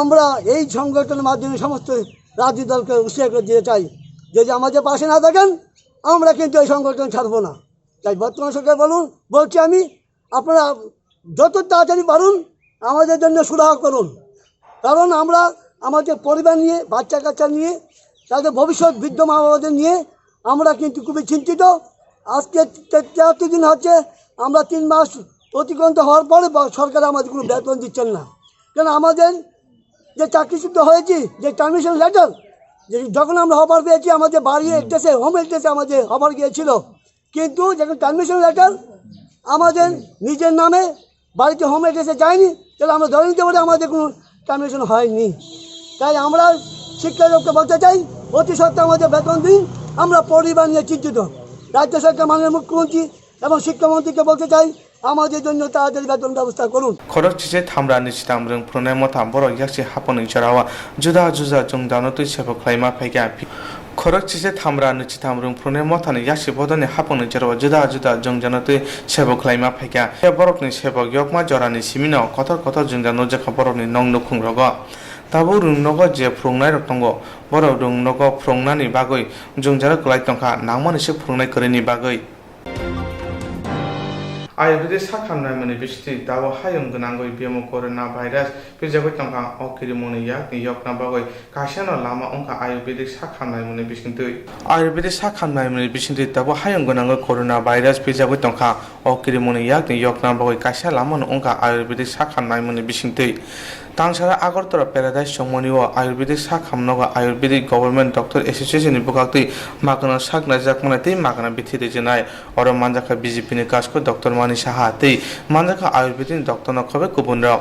আমরা এই সংগঠনের মাধ্যমে সমস্ত রাজনৈতিক দলকে হুঁশিয়ার করে দিতে চাই, যদি আমাদের পাশে না থাকেন, আমরা কিন্তু এই সংগঠন ছাড়বো না। তাই বর্তমান সরকার বলুন, বলছি আমি, আপনারা যত তাড়াতাড়ি পারুন আমাদের জন্য সুরাহা করুন, কারণ আমরা আমাদের পরিবার নিয়ে, বাচ্চা কাচ্চা নিয়ে, তাদের ভবিষ্যৎ বৃদ্ধ মা বাবাদের নিয়ে আমরা কিন্তু খুবই চিন্তিত। আজকে তে-, তেহাত্তর দিন হচ্ছে, আমরা তিন মাস অতিক্রান্ত হওয়ার পরে ব-, সরকার আমাদের কোনো বেতন দিচ্ছেন না। কেন আমাদের যে চাকরিচ্যুত হয়েছি, যে টার্মিনেশন লেটার, যে যখন আমরা অফার পেয়েছি, আমাদের বাড়ি অ্যাড্রেসে, হোম অ্যাড্রেসে আমাদের অফার গিয়েছিল, কিন্তু যখন টার্মিনেশন লেটার আমাদের নিজের নামে বাড়িতে হোম অ্যাড্রেসে যায়নি, তাহলে আমরা ধরে নিতে পারি আমাদের কোনো টার্মিনেশন হয়নি। তাই আমরা শিক্ষককে বলতে চাই, অতি সত্ত্বর আমাদের বেতন দিন, আমরা পরিবার নিয়ে চিন্তিত। রাজ্য সরকার, মাননীয় মুখ্যমন্ত্রী এবং শিক্ষামন্ত্রীকে বলতে চাই, আমাদের জন্য তাড়াতাড়ি বেতন ব্যবস্থা করুন। Khorok chise thamra ni chitam rwng phwrwngnai motha borok yaksi hapangni jorao juda juda jwngjano twi sebo khlaima phaikha. Khorok chise thamra ni chitam rwng phwrwngnai mothani yaksi bodolni hapangni jorao juda juda jwngjano twi sebo khlaima phaikha. Borokni sebok yokma jorani simino kotor kotor jwngjal nukjakha borokni nok nukhung rogo. Tabuk rwng nogo je phwrwngnairok tongo, borok rwng nogo phwrwngnani bagwi jwngjalo kwlai tongkha, nangmani se phwrwngnai kwrwini bagwi. Ayurvedic sak hamnaimani bisingtwi tabuk hayung gwnangwi biyamo corona virus pijagwi tongkha. O kirimungni yakni yokna bagwi kaisano lama wngkha Ayurvedic sak hamnaimani bisingtwi. Ayurvedic sak hamnaimani bisingtwi tabuk hayung gwnangwi corona virus pijagwi tongkha. O kirimungni yakni yokna bagwi kaisa lamano wngkha Ayurvedic sak hamnaimani bisingtwi. Tangsara Agartala Paradise chongmani o Ayurvedic sak hamnogo Ayurvedic Government Doctor Association ni bwkhaktwi magwna sak naijakmani tei magwna bithi rijwnai. Oro manjakha B J P ni kasko Doctor Mani Saha tei manjakha Ayurvedic ni doctor no khobe kubunrok.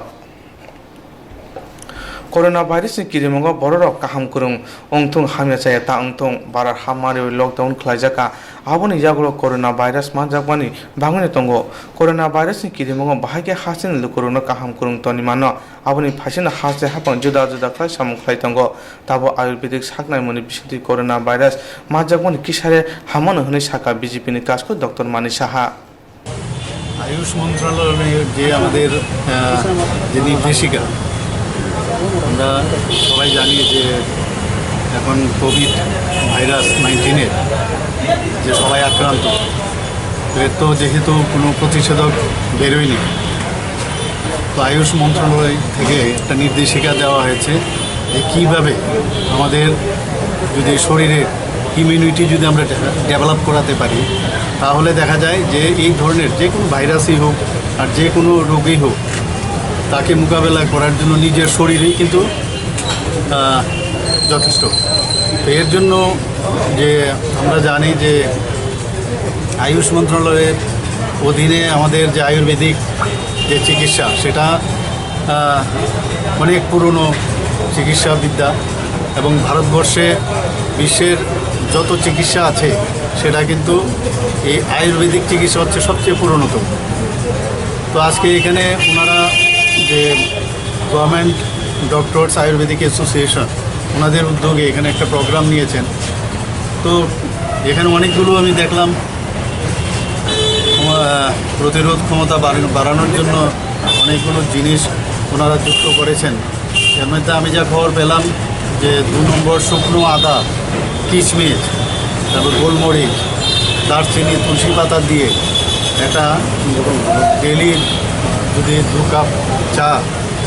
Corona virus ni kirimungo bororok kaham kwrwng wngthung, hamya chaya ta wngthung, bara hamari lockdown khlaijakha. Aboni yagulo corona virus manjakmani bangwino tongo. Corona virus ni kirimungo bahai khe hasteni lukurokno kaham kwrwng toni mano. Aboni phaisano haste haphang juda juda khlai samung khlai tongo. Tabuk Ayurvedic saknaimani bisingtwi corona virus manjakmani kisare hamano hwnwi sakha B J P ni kasko Doctor Mani Saha. Ayush মন্ত্রণালয়ের যে আমাদের, আহ, যে নির্দেশিকা, আমরা সবাই জানি যে এখন কোভিড ভাইরাস নাইন্টিনের যে সবাই আক্রান্ত, তো এর তো যেহেতু কোনো প্রতিষেধক বেরোয়নি, তো আয়ুষ মন্ত্রণালয় থেকে একটা নির্দেশিকা দেওয়া হয়েছে যে কীভাবে আমাদের যদি শরীরে ইমিউনিটি যদি আমরা ডে-, ডেভেলপ করাতে পারি, তাহলে দেখা যায় যে এই ধরনের যে কোনো ভাইরাসই হোক আর যে কোনো রোগই হোক, তাকে মোকাবেলা করার জন্য নিজের শরীরই কিন্তু, আহ, যথেষ্ট। তো এর জন্য যে আমরা জানি যে আয়ুষ মন্ত্রণালয়ের অধীনে আমাদের যে আয়ুর্বেদিক যে চিকিৎসা, সেটা, আহ, অনেক পুরনো চিকিৎসাবিদ্যা এবং ভারতবর্ষে বিশ্বের যত চিকিৎসা আছে, সেটা কিন্তু এই আয়ুর্বেদিক চিকিৎসা হচ্ছে সবচেয়ে পুরনোতম। তো আজকে এখানে ওনারা যে গভর্নমেন্ট ডক্টরস আয়ুর্বেদিক অ্যাসোসিয়েশন, ওনাদের উদ্যোগে এখানে একটা প্রোগ্রাম নিয়েছেন। তো এখানে অনেকগুলো আমি দেখলাম, আহ, প্রতিরোধ ক্ষমতা বাড়ানো-, বাড়ানোর জন্য অনেকগুলো জিনিস ওনারা যুক্ত করেছেন। এর মধ্যে আমি যা খবর পেলাম যে দু নম্বর শুকনো আদা, কিশমিশ, তারপর গোলমরিচ, দারচিনি, তুলসী পাতা দিয়ে একটা ডেইলি যদি দু কাপ চা,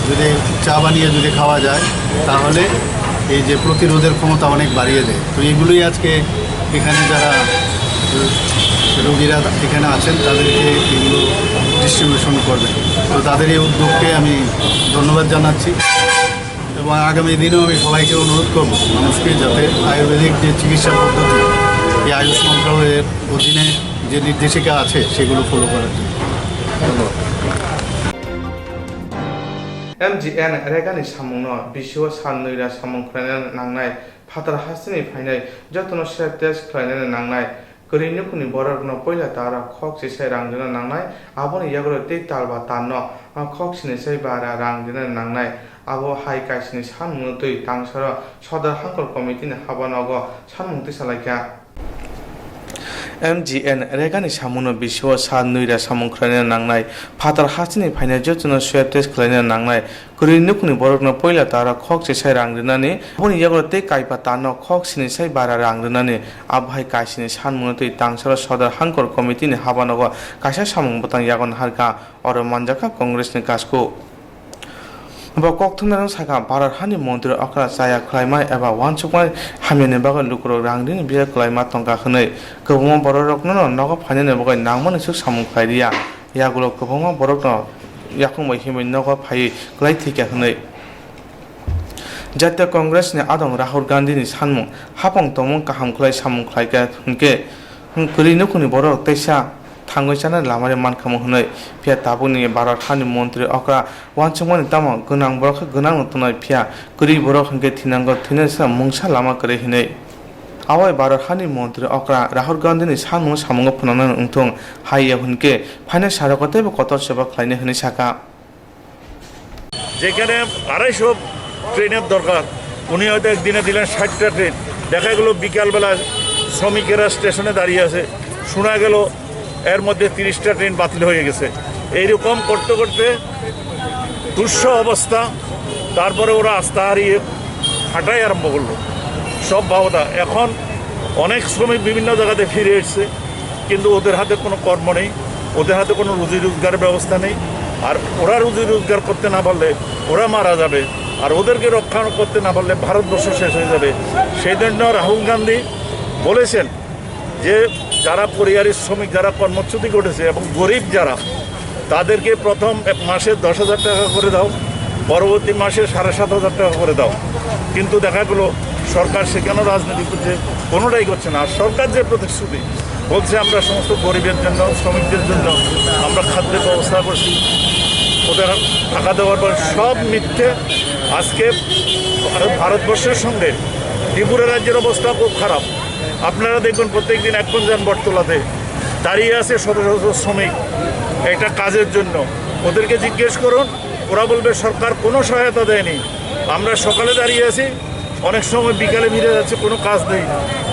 যদি চা বানিয়ে যদি খাওয়া যায়, তাহলে এই যে প্রতিরোধের ক্ষমতা অনেক বাড়িয়ে দেয়। তো এগুলোই আজকে এখানে যারা রোগীরা এখানে আছেন, তাদেরকে এগুলো ডিস্ট্রিবিউশন করবে। তো তাদের এই উদ্যোগকে আমি ধন্যবাদ জানাচ্ছি। এবং আগামী দিনেও আমি সবাইকে অনুরোধ করব মানুষকে যাতে আয়ুর্বেদিক যে চিকিৎসা পদ্ধতি, এই আয়ুষ মন্ত্রণালয়ের অধীনে যে নির্দেশিকা আছে, সেগুলো ফলো করার জন্য। ধন্যবাদ। M G N Rega ni samungno bisio sal nwi ra samung khlaina nangnai, phatar hasteni phainai jotono swab test khlainani nangnai. Kwrwi nukhungni borokno poila taro khok chisai rang rwna nangnai, aboni yagulo tei talba tanno khok sinisai bara rang rwna nangnai. Abo hai kaisini sanmungno twi tangsaro Sodor Hangkor Committee ni habanogo sanmung tisalaikha. M G N Rega ni samungno bisio sal nwi ra samung khlaina nangnai, phatar hasteni phainai jotono swab test khlaina nangnai. Kwrwi nukhungni borokno poila taro khok chisai rang rwnani, aboni yagulo tei kaipa tanno khok sinisai bara rang rwnani. Abo hai kaisini sanmungno twi tangsaro Sodor Hangkor Committee ni habanogo kaisa samung bwtang yago naharkha, oro manjakha Congress ni kasku. Bo kokthumnairok sakha, Bharat hani montri okra chaya khlaima eba uansukmani hamyani bagwi lukurok rang rini biya kwlaima tongkha hwnwi. Kwbangma bororokno nogo phainani bagwi nangmani swk samung khlai riya. Yagulo kwbangma borokno yakung bai himwi nogo phaiwi kwlai thwikha hwnwi. Jatiya Congress ni adong Rahul Gandhi ni sanmung, hapang tongmung kaham khlai samung khlaikha hwnkhe, kwrwi nukhungni borok teisa thangwi chanani lama ri mankhamu hwnwi. Phiya tabukni Bharat hani montri okra uansukmani tamo gwnang borok khe gwnangno tongnai, phiya kwrwi borok hwnkhe thinango thwinani mungsa lama kwrwi hwnwi. Abo bai Bharat hani montri okra Rahul Gandhini sanmung samungo phunanani wngthung, hai ya hwnkhe phainai sarogo teibo kotor seba khlainai hwnwi sakha. যেখানে আড়াইশো ট্রেনের দরকার, উনি হয়তো একদিনে দিলেন ষাটটা ট্রেন। দেখা গেল বিকালবেলা শ্রমিকেরা স্টেশনে দাঁড়িয়ে আছে, শোনা গেল এর মধ্যে তিরিশটা ট্রেন বাতিল হয়ে গেছে। এইরকম করতে করতে দুঃসহ অবস্থা। তারপরে ওরা আস্থা হারিয়ে হাঁটাই আরম্ভ করলো। সব ভাবতা এখন অনেক শ্রমিক বিভিন্ন জায়গাতে ফিরে এসছে, কিন্তু ওদের হাতে কোনো কর্ম নেই, ওদের হাতে কোনো রুজি রোজগার ব্যবস্থা নেই। আর ওরা রুজি রোজগার করতে না পারলে ওরা মারা যাবে, আর ওদেরকে রক্ষা করতে না পারলে ভারতবর্ষ শেষ হয়ে যাবে। সেই জন্য রাহুল গান্ধী বলেছেন যে যারা পরিযায়ী শ্রমিক, যারা কর্মচ্যুতি ঘটেছে এবং গরিব যারা, তাদেরকে প্রথম এক মাসে দশ হাজার টাকা করে দাও, পরবর্তী মাসে সাড়ে সাত হাজার টাকা করে দাও। কিন্তু দেখা গেল সরকার সেখানেও রাজনীতি করছে, কোনোটাই করছে না। আর সরকার যে প্রতিশ্রুতি বলছে, আমরা সমস্ত গরিবের জন্য, শ্রমিকদের জন্য আমরা খাদ্যের ব্যবস্থা করছি, ওদের টাকা দেওয়ার পর সব মিথ্যে। আজকে ভারত, ভারতবর্ষের সঙ্গে ত্রিপুরা রাজ্যের অবস্থা খুব খারাপ। আপনারা দেখবেন প্রত্যেকদিন এখন যান বটতলাতে দাঁড়িয়ে আছে শত শত শ্রমিক একটা কাজের জন্য। ওদেরকে জিজ্ঞেস করুন, ওরা বলবে সরকার কোনো সহায়তা দেয়নি। আমরা সকালে দাঁড়িয়ে আছি, অনেক সময় বিকালে ফিরে যাচ্ছে, কোনো কাজ নেই।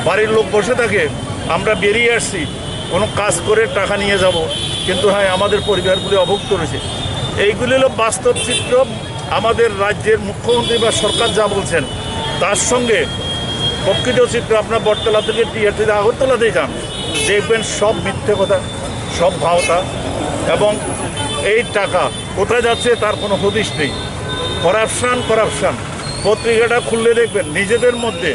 বাড়ির লোক বসে থাকে, আমরা বেরিয়ে আসছি কোনো কাজ করে টাকা নিয়ে যাব, কিন্তু হ্যাঁ, আমাদের পরিবারগুলি অভুক্ত রয়েছে। এইগুলি হলো বাস্তব চিত্র। আমাদের রাজ্যের মুখ্যমন্ত্রী বা সরকার যা বলছেন, তার সঙ্গে প্রকৃত চিত্র আপনার বটতলা থেকে টিআরটিতে আগরতলাতেই যান, দেখবেন সব মিথ্যে কথা, সব ভাওতা। এবং এই টাকা কোথায় যাচ্ছে তার কোনো হদিশ নেই। Corruption, corruption. পত্রিকাটা খুললে দেখবেন নিজেদের মধ্যে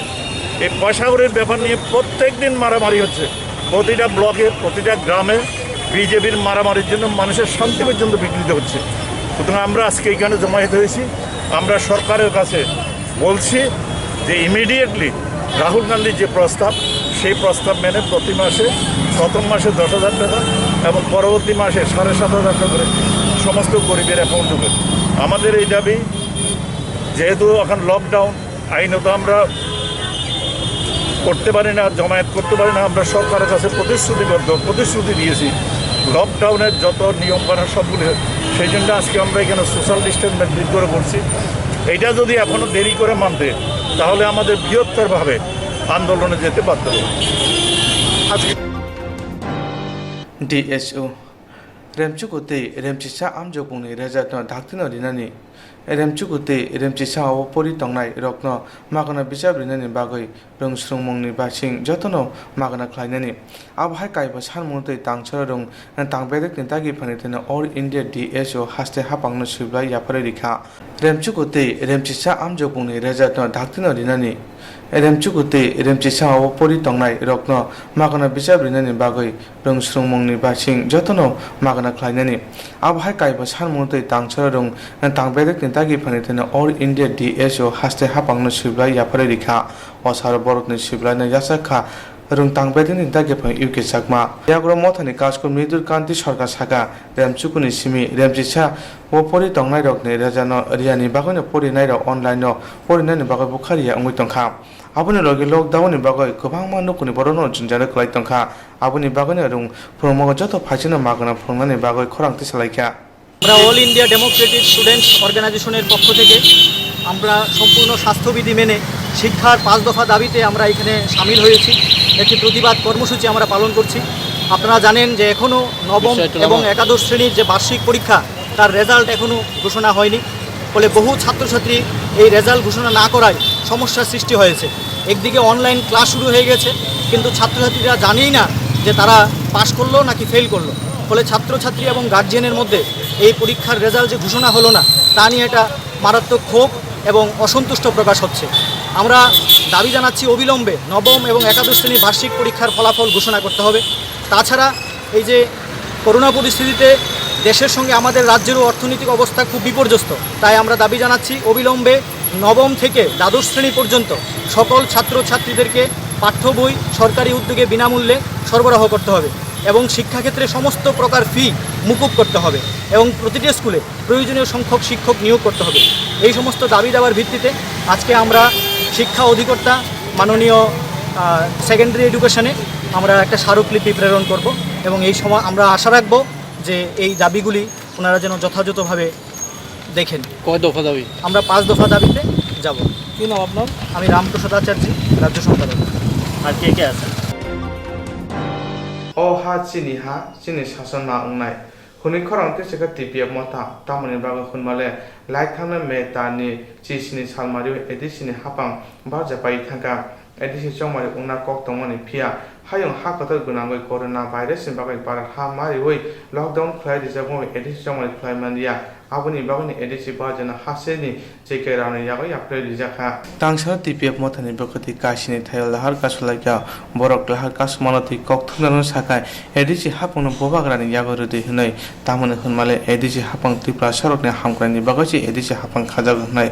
এই পয়সাকড়ির ব্যাপার নিয়ে প্রত্যেক দিন মারামারি হচ্ছে। প্রতিটা ব্লকে, প্রতিটা গ্রামে বিজেপির মারামারির জন্য মানুষের শান্তি পর্যন্ত বিঘ্নিত হচ্ছে। সুতরাং আমরা আজকে এখানে জমায়েত হয়েছি, আমরা সরকারের কাছে বলছি যে ইমিডিয়েটলি রাহুল গান্ধীর যে প্রস্তাব, সেই প্রস্তাব মেনে প্রতি মাসে, প্রথম মাসে দশ হাজার টাকা এবং পরবর্তী মাসে সাড়ে সাত হাজার টাকা করে সমস্ত গরিবের অ্যাকাউন্টে দেবে। আমাদের এই দাবি, যেহেতু এখন লকডাউন, আইনত আমরা করতে পারি না, জমায়েত করতে পারি না, আমরা সরকারের কাছে প্রতিশ্রুতিবদ্ধ, প্রতিশ্রুতি দিয়েছি লকডাউনের যত নিয়ম কানুন সবগুলি। সেই জন্য আজকে আমরা এখানে সোশ্যাল ডিস্টেন্স মেনটেন করে করছি। এটা যদি এখনো দেরি করে মানতে, তাহলে আমাদের বৃহত্তরভাবে আন্দোলনে যেতে বাধ্য হবে। আজকে DSO Remchuku tei Remchisa amjokmungni result no daktino rinani. Remchuku tei Remchisa o pori tongnai rokno magana bijap rinani bagwi rwng swrwngmungni basing jotono magana khlainani. Abo hai kaiba sanmung tei tangchoro rwng tang bedekni dagi phani thani All India D S O haste haphangno swiblai yapharwi rikha. Remchuku tei Remchisa amjokmungni result no daktino rinani. Remchuku tei Remchisa o pori tongnai rokno magana bijap rinani bagwi rwng swrwngmungni basing jotono magana khlainani. Abo hai kaiba sanmung tei tangchoro rwng tang bedekni dagi phani thani All India D S O haste haphangno swiblai yapharwi rikha. O saro borokni swiblaino yachak kha rwng tang bedekni dagi phani U K Chakma. Yagra mothani kachkor Mridur Kanti Sarkar saka, Remchukuni simi Remchisa o pori tongnairokni rejano riyani bagwino porinairok online-o porinani bagwi bukha riya wngwi tongkha. Aboni logi lockdown-ni bagwi kwbangma nukuni borokno jwngjal kwlai tongkha. Aboni bagwino rwng phwrwngmung joto phaisano magwna phwrwngnani bagwi khorang tisalaikha. আমরা all India Democratic students অর্গানাইজেশনের পক্ষ থেকে আমরা সম্পূর্ণ স্বাস্থ্যবিধি মেনে শিক্ষার পাঁচ দফা দাবিতে আমরা এখানে সামিল হয়েছি। একটি প্রতিবাদ কর্মসূচি আমরা পালন করছি। আপনারা জানেন যে এখনও নবম বিষয়টা এবং আমার একাদশ শ্রেণীর যে বার্ষিক পরীক্ষা, তার রেজাল্ট এখনও ঘোষণা হয়নি। ফলে বহু ছাত্রছাত্রী এই রেজাল্ট ঘোষণা না করায় সমস্যার সৃষ্টি হয়েছে। একদিকে অনলাইন ক্লাস শুরু হয়ে গেছে, কিন্তু ছাত্রছাত্রীরা জানেই না যে তারা পাশ করলো নাকি ফেল করলো। ফলে ছাত্রছাত্রী এবং গার্জিয়ানের মধ্যে এই পরীক্ষার রেজাল্ট যে ঘোষণা হলো না, তা নিয়ে একটা মারাত্মক ক্ষোভ এবং অসন্তুষ্ট প্রকাশ হচ্ছে। আমরা দাবি জানাচ্ছি অবিলম্বে নবম এবং একাদশ শ্রেণীর বার্ষিক পরীক্ষার ফলাফল ঘোষণা করতে হবে। তাছাড়া এই যে করোনা পরিস্থিতিতে দেশের সঙ্গে আমাদের রাজ্যেরও অর্থনৈতিক অবস্থা খুব বিপর্যস্ত, তাই আমরা দাবি জানাচ্ছি অবিলম্বে নবম থেকে দ্বাদশ শ্রেণী পর্যন্ত সকল ছাত্রছাত্রীদেরকে পাঠ্য বই সরকারি উদ্যোগে বিনামূল্যে সরবরাহ করতে হবে এবং শিক্ষাক্ষেত্রে সমস্ত প্রকার ফি মুকুব করতে হবে এবং প্রতিটি স্কুলে প্রয়োজনীয় সংখ্যক শিক্ষক নিয়োগ করতে হবে। এই সমস্ত দাবি দাওয়ার ভিত্তিতে আজকে আমরা শিক্ষা অধিকর্তা মাননীয় সেকেন্ডারি এডুকেশনে আমরা একটা স্মারকলিপি প্রেরণ করব এবং এই সময় আমরা আশা রাখব যে এই দাবিগুলি ওনারা যেন যথাযথভাবে দেখেন। কয় দফা দাবি? আমরা পাঁচ দফা দাবিতে যাব। কি নাম আপনার? আমি রামপ্রসাদ আচার্য, রাজ্য সম্পাদক। আর কে কে আছেন? O ha chini ha, chini sasonna wngnai. Hwnwi khorang tei chwkha T P F motha, tamoni bagwi hwnmale, lai thangna May tani chisini salmari A D C ni hapang barja pai thangkha. A D C chongmari wngna kok tongmani phiya, hayung ha kwtal gwnangwi corona virus ni bagwi bara ha mariwi lockdown khlai rijak wngwi A D C chongmari khlai manliya. Aboni bagwino A D C barjana haseni J K Rao ni yago yapharwi rijak kha. Tangsa T P F mothani bwkhwtwi kaisini thaio lahar kasulaikha, borok lahar kasumano twi kok thumnano sakhai A D C hapungno bubagrani yago rwdi hwnwi, tamoni hwnmale A D C hapang Tripura sorokni hamkraini bagwi se A D C hapang khajago hwnwi.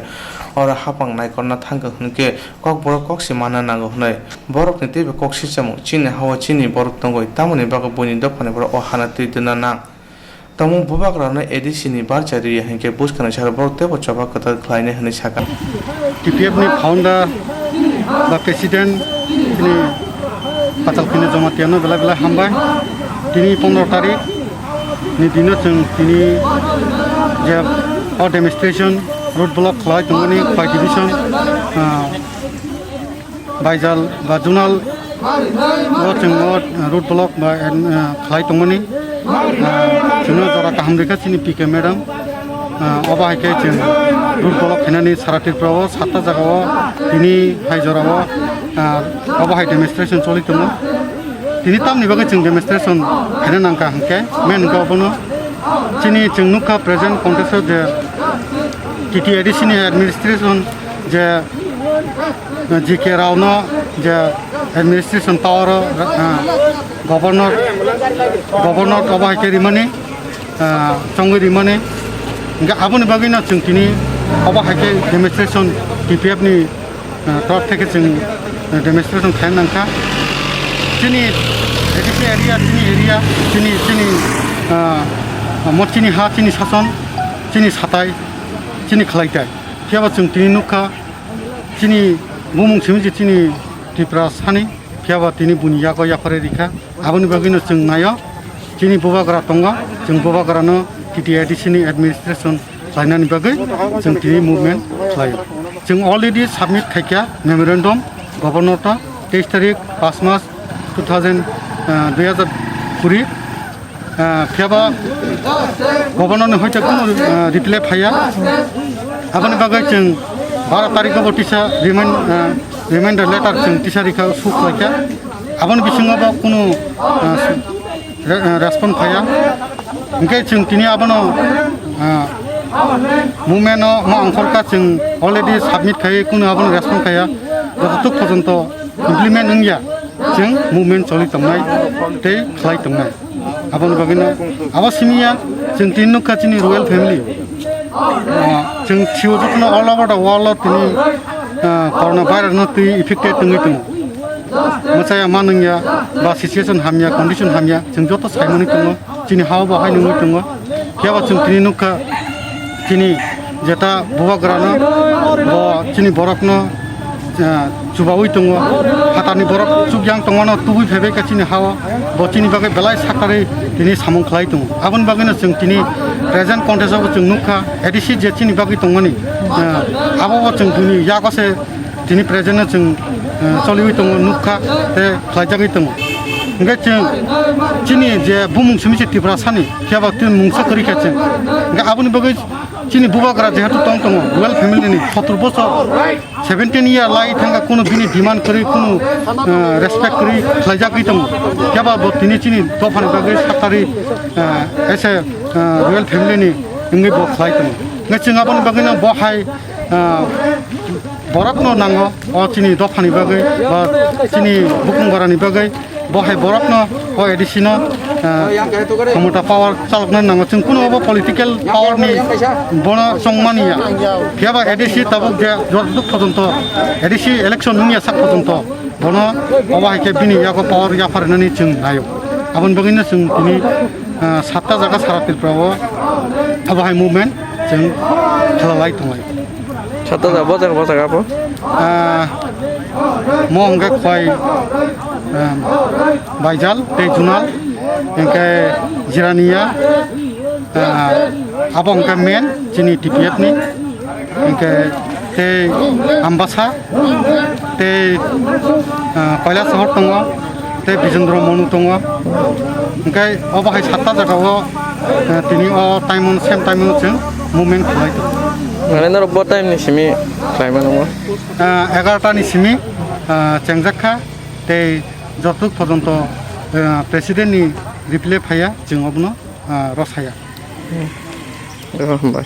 Oro hapang naikorna thangkha hwnkhe kokborok kok se manna nango hwnwi. Borokni teibo kok sichamo, chini ha-o chini borok tongwi, tamoni bagwi buini dophani borok o hano twi dwna nang. Tongmung bubagrano A D C ni barcha riya hinkhe buskani salo borok teibo choba kwtal khlainai hwnwi sakha. T P F ni founder ba president chini Pachal Khini Jamatia no belai belai hambai. Tini pondro tarik ni dino chwng tini je o demonstration road block khlai tongmani Khwai division, ah, Baijal ba zonal o chwng o road block ba, ah, khlai tongmani, ah, chwngno jora kaham rikha chini P K madam, ah, obo hai khe chwng road block khainani sara Tripura o satta jaga o tini hai jora o, ah, obo hai demonstration choli tongo. Tini tamni bagwi chwng demonstration khaina nangkha hwnkhe main hwnkhe obono chini chwng nukha present context o je T T A D C ni administration je G K Rao no je administration power o, ah, governor, governor obo hai khe rimani, ah, chongwi rimani. Hingkhe aboni bagwino chwng tini obo hai khe demonstration T P F ni, ah, torop theke chwng, ah, demonstration khaina nangkha. Chini A D C area, chini area, chini, chini, ah, mo chini ha, chini sason, chini satai, chini khlaitai. Phiya ba chwng tini nukha, chini bumung simi se chini Tripura sani, phiya ba tini buni yago yaphare rikha. Aboni bagwino chwng naio, chini bubagra tongo, chwng bubagrano T T A D C ni administration khlainani bagwi chwng tini movement khlaio. Chwng already submit khaikha memorandum governor to teis tarik pas mas two thousand, ah, dui hazar kuri. Ah, phiya ba governor ni hoite kunu, ah, reply phaiya. Aboni bagwi chwng baro tarikh o bo tisa remind, ah, reminder letter chwng tisa rikha, suk khlaikha. Aboni bisingo bo kunu, ah, re-, ah, respond phaiya. Hingkhe chwng tini abono, ah, movement o ma ongkhorkha, chwng already submit khai kunu abono respond khaiya. Jototuk pojonto implement wngya, chwng movement choli tongnai tei khlai tongnai. Aboni bagwino abo simiya chwng tini nukha chini royal family. Ah, chwng sio jotono all over the world o tini, ah, corona virus no twi affected tongwi tongo. Mwchaya ma nungya ba situation hamya, condition hamya, chwng joto saimani tongo. Chini ha-o bo hai nungwi tongo. Phiya ba chwng tini nukha, chini jeta bubagrano, bo chini borokno, ah, chubaui tongo. Phatarni borok chukyang tongmano tubui phaibai kha chini ha-o. Bo chini bagwi belai saktarwi tini samung khlai tongo. Aboni bagwino chwng tini present contest o bo chwng nukha, A D C je chini bagwi tongmani, ah, abo bo chwng bini yago se tini present no chwng, eh, choliwi tongo, nukha tei khlaijagwi tongo. Hingkhe chwng chini je bumung simi se Tiprasani, phiya ba twi mungsa kwrwi kha chwng. Hingkhe aboni bagwi chini bubagra jehetu tong tongo, royal family ni sotur bosor, seventeen year lai thangkha, kunu bini demand kwrwi, kunu, eh, respect kwrwi khlaijagwi tongo. Phiya ba bo tini chini dophani bagwi saktarwi, eh, as a, eh, royal family ni wngwi bo khlai tongo. Hingkhe chwng aboni bagwino bo hai, eh, borokno nango, o chini dophani bagwi, ba chini bukung gorani bagwi, bo hai borokno, o A D C no, ah, khomota power chalokna nango. Chwng kunu obo political power ni bono chongmani ya. Phiya ba A D C tabuk je jotok pojonto, A D C election wngya sak pojonto, bono obo hai khe bini yago power yapharinani chwng naio. Aboni bagwino chwng tini, ah, satta jaga sara Tripura o obo hai movement chwng khelalai tonglai. Satta jaga, bo jaga, bo jaga bo? Ah, Mo hwnkhe Khwai, ah, Baijal tei Junal, hwnkhe Jirania, ah, abo hwnkhe main chini T P F ni, hwnkhe tei Ambasa, tei, ah, Kailasahar tongo, tei Bijendra Monu tongo, hwnkhe obo hai satta jagao, ah, tini o time, same time o chwng movement khlai tongo. Mane norok bo time ni simi khlai mano mo? Ah, egarota ni simi, ah, chengjak kha, tei jotok pojonto, ah, president ni reply phaiya, chwng obono, ah, rw saya. Hmm. Oh, hambai.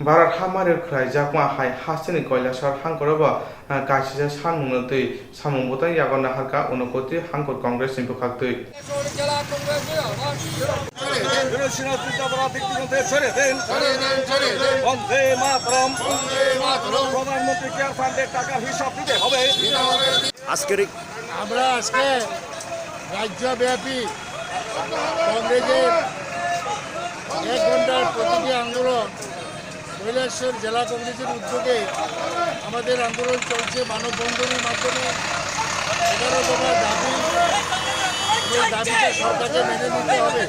Bharat hamari khlaijakma hai hasteni Kailasahar hangkorobo, ah, kaisisa sanmungno twi samung bwtang yago naharkha Unakoti hangkor Congress ni bwkhaktwi. ছেড়ে দিন, ছেড়ে দিন। বন্দে মাতরম। বন্দে মাতরম। প্রধানমন্ত্রী কেয়ার ফান্ডের টাকার হিসাব দিতে হবে। দিতে হবে। আজকের এই আমরা আজকে রাজ্যব্যাপী কংগ্রেসের এক ঘন্টার প্রতিবাদী আন্দোলন কৈলাসহর জেলা কংগ্রেসের উদ্যোগে আমাদের আন্দোলন চলছে মানববন্ধনের মাধ্যমে। এগারো দফা দাবি, এই দাবিটা সরকারকে মেনে নিতে হবে।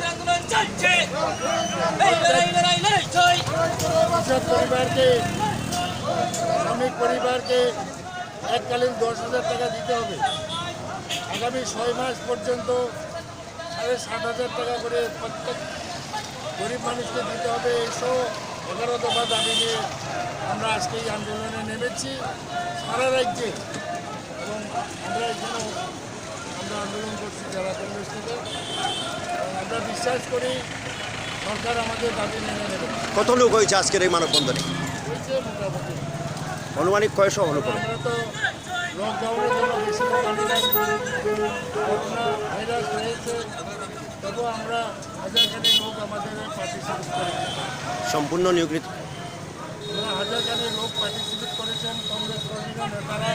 কৃষক পরিবারকে, শ্রমিক পরিবারকে এককালীন দশ হাজার টাকা দিতে হবে। আগামী ছয় মাস পর্যন্ত সাড়ে সাত হাজার টাকা করে প্রত্যেক গরিব মানুষকে দিতে হবে। এইসব এগারো দফা দাবি নিয়ে আমরা আজকে এই আন্দোলনে নেমেছি সারা রাজ্যে। এবং আমরা এখানেও আমরা আন্দোলন করছি জেলা কংগ্রেস থেকে। এবং আমরা বিশ্বাস করি সরকার আমাদের দাবি মেনে নেবে। কত লোক হয়েছে আজকের এই মানববন্ধনে? হয়েছে মোটামুটি। আনুমানিক কয়শো লোক হবে? আমরা তো লকডাউনের জন্য বেশি লোক আনি নাই। করোনা ভাইরাস হয়েছে, তবুও আমরা হাজার খানেক লোক আমাদের পার্টিসিপেট করেছে। সম্পূর্ণ নিয়োগকৃত? আমরা হাজার খানেক লোক পার্টিসিপেট করেছেন, কংগ্রেস কর্মীরা, নেতারা।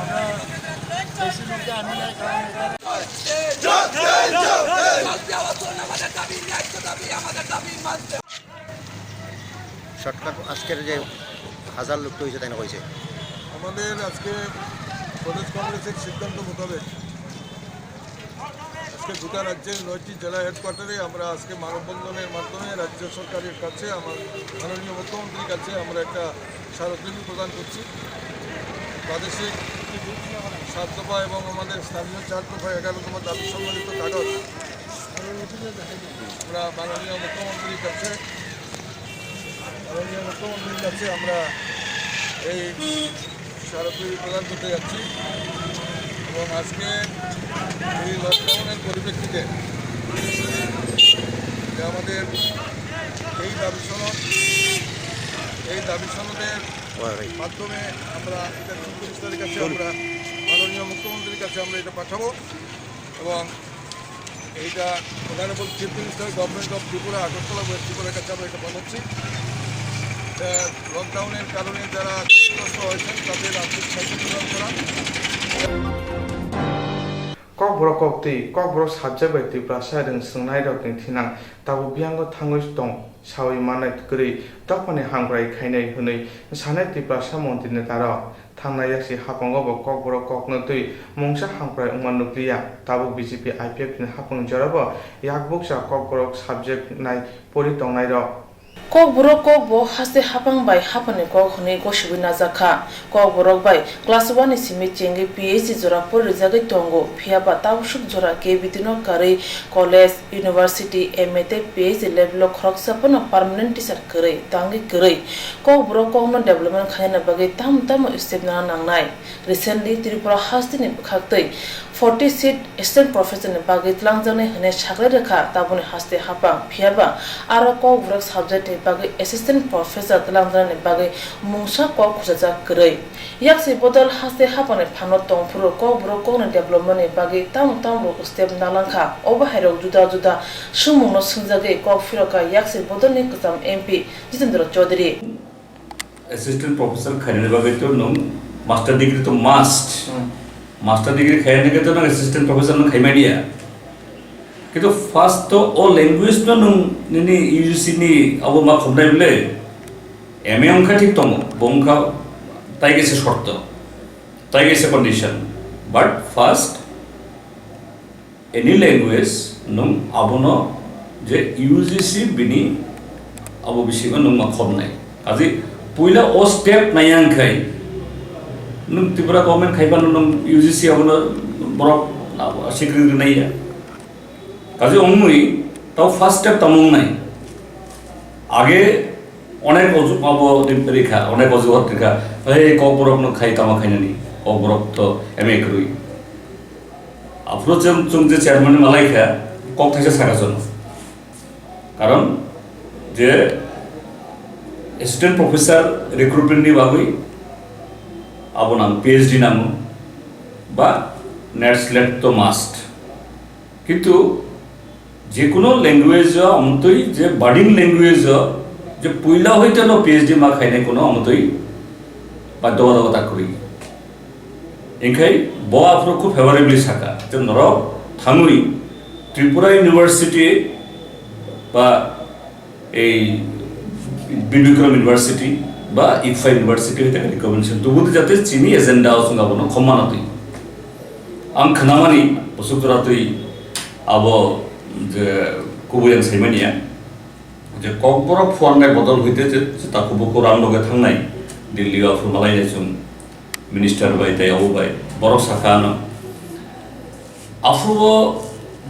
আমরা বেশি লোককে আনি নাই, কারণ এখানে শর্টকাট আজকের যে হাজার লোক তো হয়েছে, তাই না হয়েছে? আমাদের আজকে প্রদেশ কংগ্রেসের সিদ্ধান্ত মোতাবেক আজকে গোটা রাজ্যের নয়টি জেলা হেডকোয়ার্টারে আমরা আজকে মানববন্ধনের মাধ্যমে রাজ্য সরকারের কাছে, আমার মাননীয় মুখ্যমন্ত্রীর কাছে আমরা একটা স্মারকলিপি প্রদান করছি। প্রাদেশিক সাত দফা এবং আমাদের স্থানীয় চার দফা এগারো দফা দাবি সম্বলিত কাগজ আমরা মাননীয় মুখ্যমন্ত্রীর কাছে, মাননীয় মুখ্যমন্ত্রীর কাছে আমরা এই স্মারকলিপি প্রদান করতে যাচ্ছি। এবং আজকে এই লকডাউনের পরিপ্রেক্ষিতে যে আমাদের এই দাবি সনদ, এই দাবি সনদের মাধ্যমে আমরা এটা চিফ মিনিস্টারের কাছে, আমরা মাননীয় মুখ্যমন্ত্রীর কাছে আমরা এটা পাঠাবো। এবং এইটা honourable chief minister, government of Tripura, Agartala west ত্রিপুরার কাছে আমরা এটা পাঠাচ্ছি। আহ, লকডাউনের কারণে যারা ক্ষতিগ্রস্ত হয়েছেন তাদের আর্থিক সাহায্য প্রদান করা। Kokborok koktwi, Kokborok subject bai Tiprasa rwng swngnairokni thinang tabuk biyango thangwi tong sawi manai kwrwi dophani hamkrai khainai hwnwi sanai Tiprasa montri netarok. Thangnai yaksi haphango bo Kokborok kokno twi mungsa hamkrai wngma nukliya. Tabuk B J P I P F ni haphang jorabo yakbuksa Kokborok subject nai pori tongnairok. Kokborok kok bo haste haphang bai haphangni kok hwnwi gosiwi najak kha. Kokborok bai class one ni simi chengwi P H D jora pori rijagwi tongo, phiyaba tabuk swk jora K B T no karwi college, university, M A tei P H D level o khoroksa phano permanent teacher kwrwi, tangwi kwrwi. Kokborok kokno development khainani bagwi tamo tamo step nana nangnai. Recently, Tripura hasteni bwkhaktwi forty seat assistant professor ni bagwi twlangjaknai hwnwi saklai rwkha tabukni haste haphang, phiyaba aro Kokborok subject ni bagwi assistant professor twlangjaknani bagwi mungsa kok khujajak kwrwi. Yaksi bodol haste haphangni phano tongphuru Kokborok kokni development ni bagwi tamo tamo step nalangkha, obo hairok juda juda swngmungno swngjagwi kok phirokha yaksi bodolni kwcham M P Jitendra Chaudhary. Assistant professor khainani bagwi to nwng master degree to must. Hmm. Master degree khainani khe to nwng assistant professor nwng khaimaniya. Kintu first to o language no nwng nini U G C ni abo ma khumnai bole. M A wngkha thik tongo, bo wngkha Tai kaisa shorto, tai kaisa condition. But first, any language nwng abono je U G C bini abo bisingo nwng ma khobnai. Kazi puila o step nai ang khai nwng Tripura government khai phano nwng U G C abono borok abo sikri rinai ya. Kazi ongmui tao first step tamo wngnai. Age onek oju-, abo di rikha, onek ojuhat rikha, "Hey, Kokborok no khai tama khainani, Kokborok to M A kwrwi." Aphuru chwng, chwng je chairman malai kha, kok thaisa saka chwng. Karon je assistant professor recruitment ni bagwi abo nang P H D nango ba NET SLET to must. Kintu jekuno language o amtwi je budding language o je puila hoite no P H D ma khainai kuno amtwi badhobadhokota kwrwi. Engkhai bo aphuru khub favorably saka je norok thangwi Tripura University ba ei Bir Bikram University ba ICFAI University hoite recommendation tubu jate chini agenda o chwng abono khomma na twi. Ang khnamani busuk jora twi abo je kubui ang saimani ya. Je Kokborok phuarnai bodol hoite je, je takhuk bukhuk rang loge thangnai, Delhi o aphuru malai nai chwng minister bai tei abo bai. Borok sakha ano. Aphuru o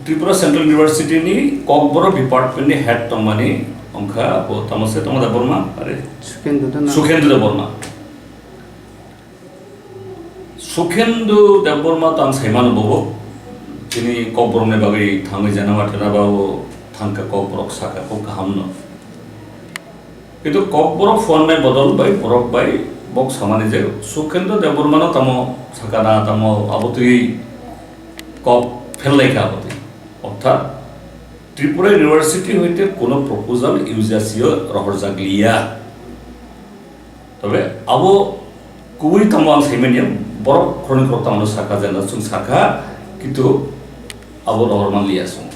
Tripura Central University ni Kokborok department ni head tongmani ongkha abo tamo se tamo Debbarma, are Sukhendu Debbarma. Sukhendu Debbarma. Sukhendu Debbarma tang saimano bobo. Chini Kokborok ni bagwi thangwi jana watena ba o thangkha Kokborok saka kok kaham no. Kintu Kokborok phuarnai bodol bai borok bai bok samani je Sukhendu Debbarma no tamo sakana tamo abo twi kok phellaikha abo twi. Orthat Tripura University hoite kuno proposal U G C o rohorjak liya. Tobe abo kubui tamo ang saimanya borok khoroknwi khoroktham no saka jana chwng saka kintu abo rohor man liya chwng.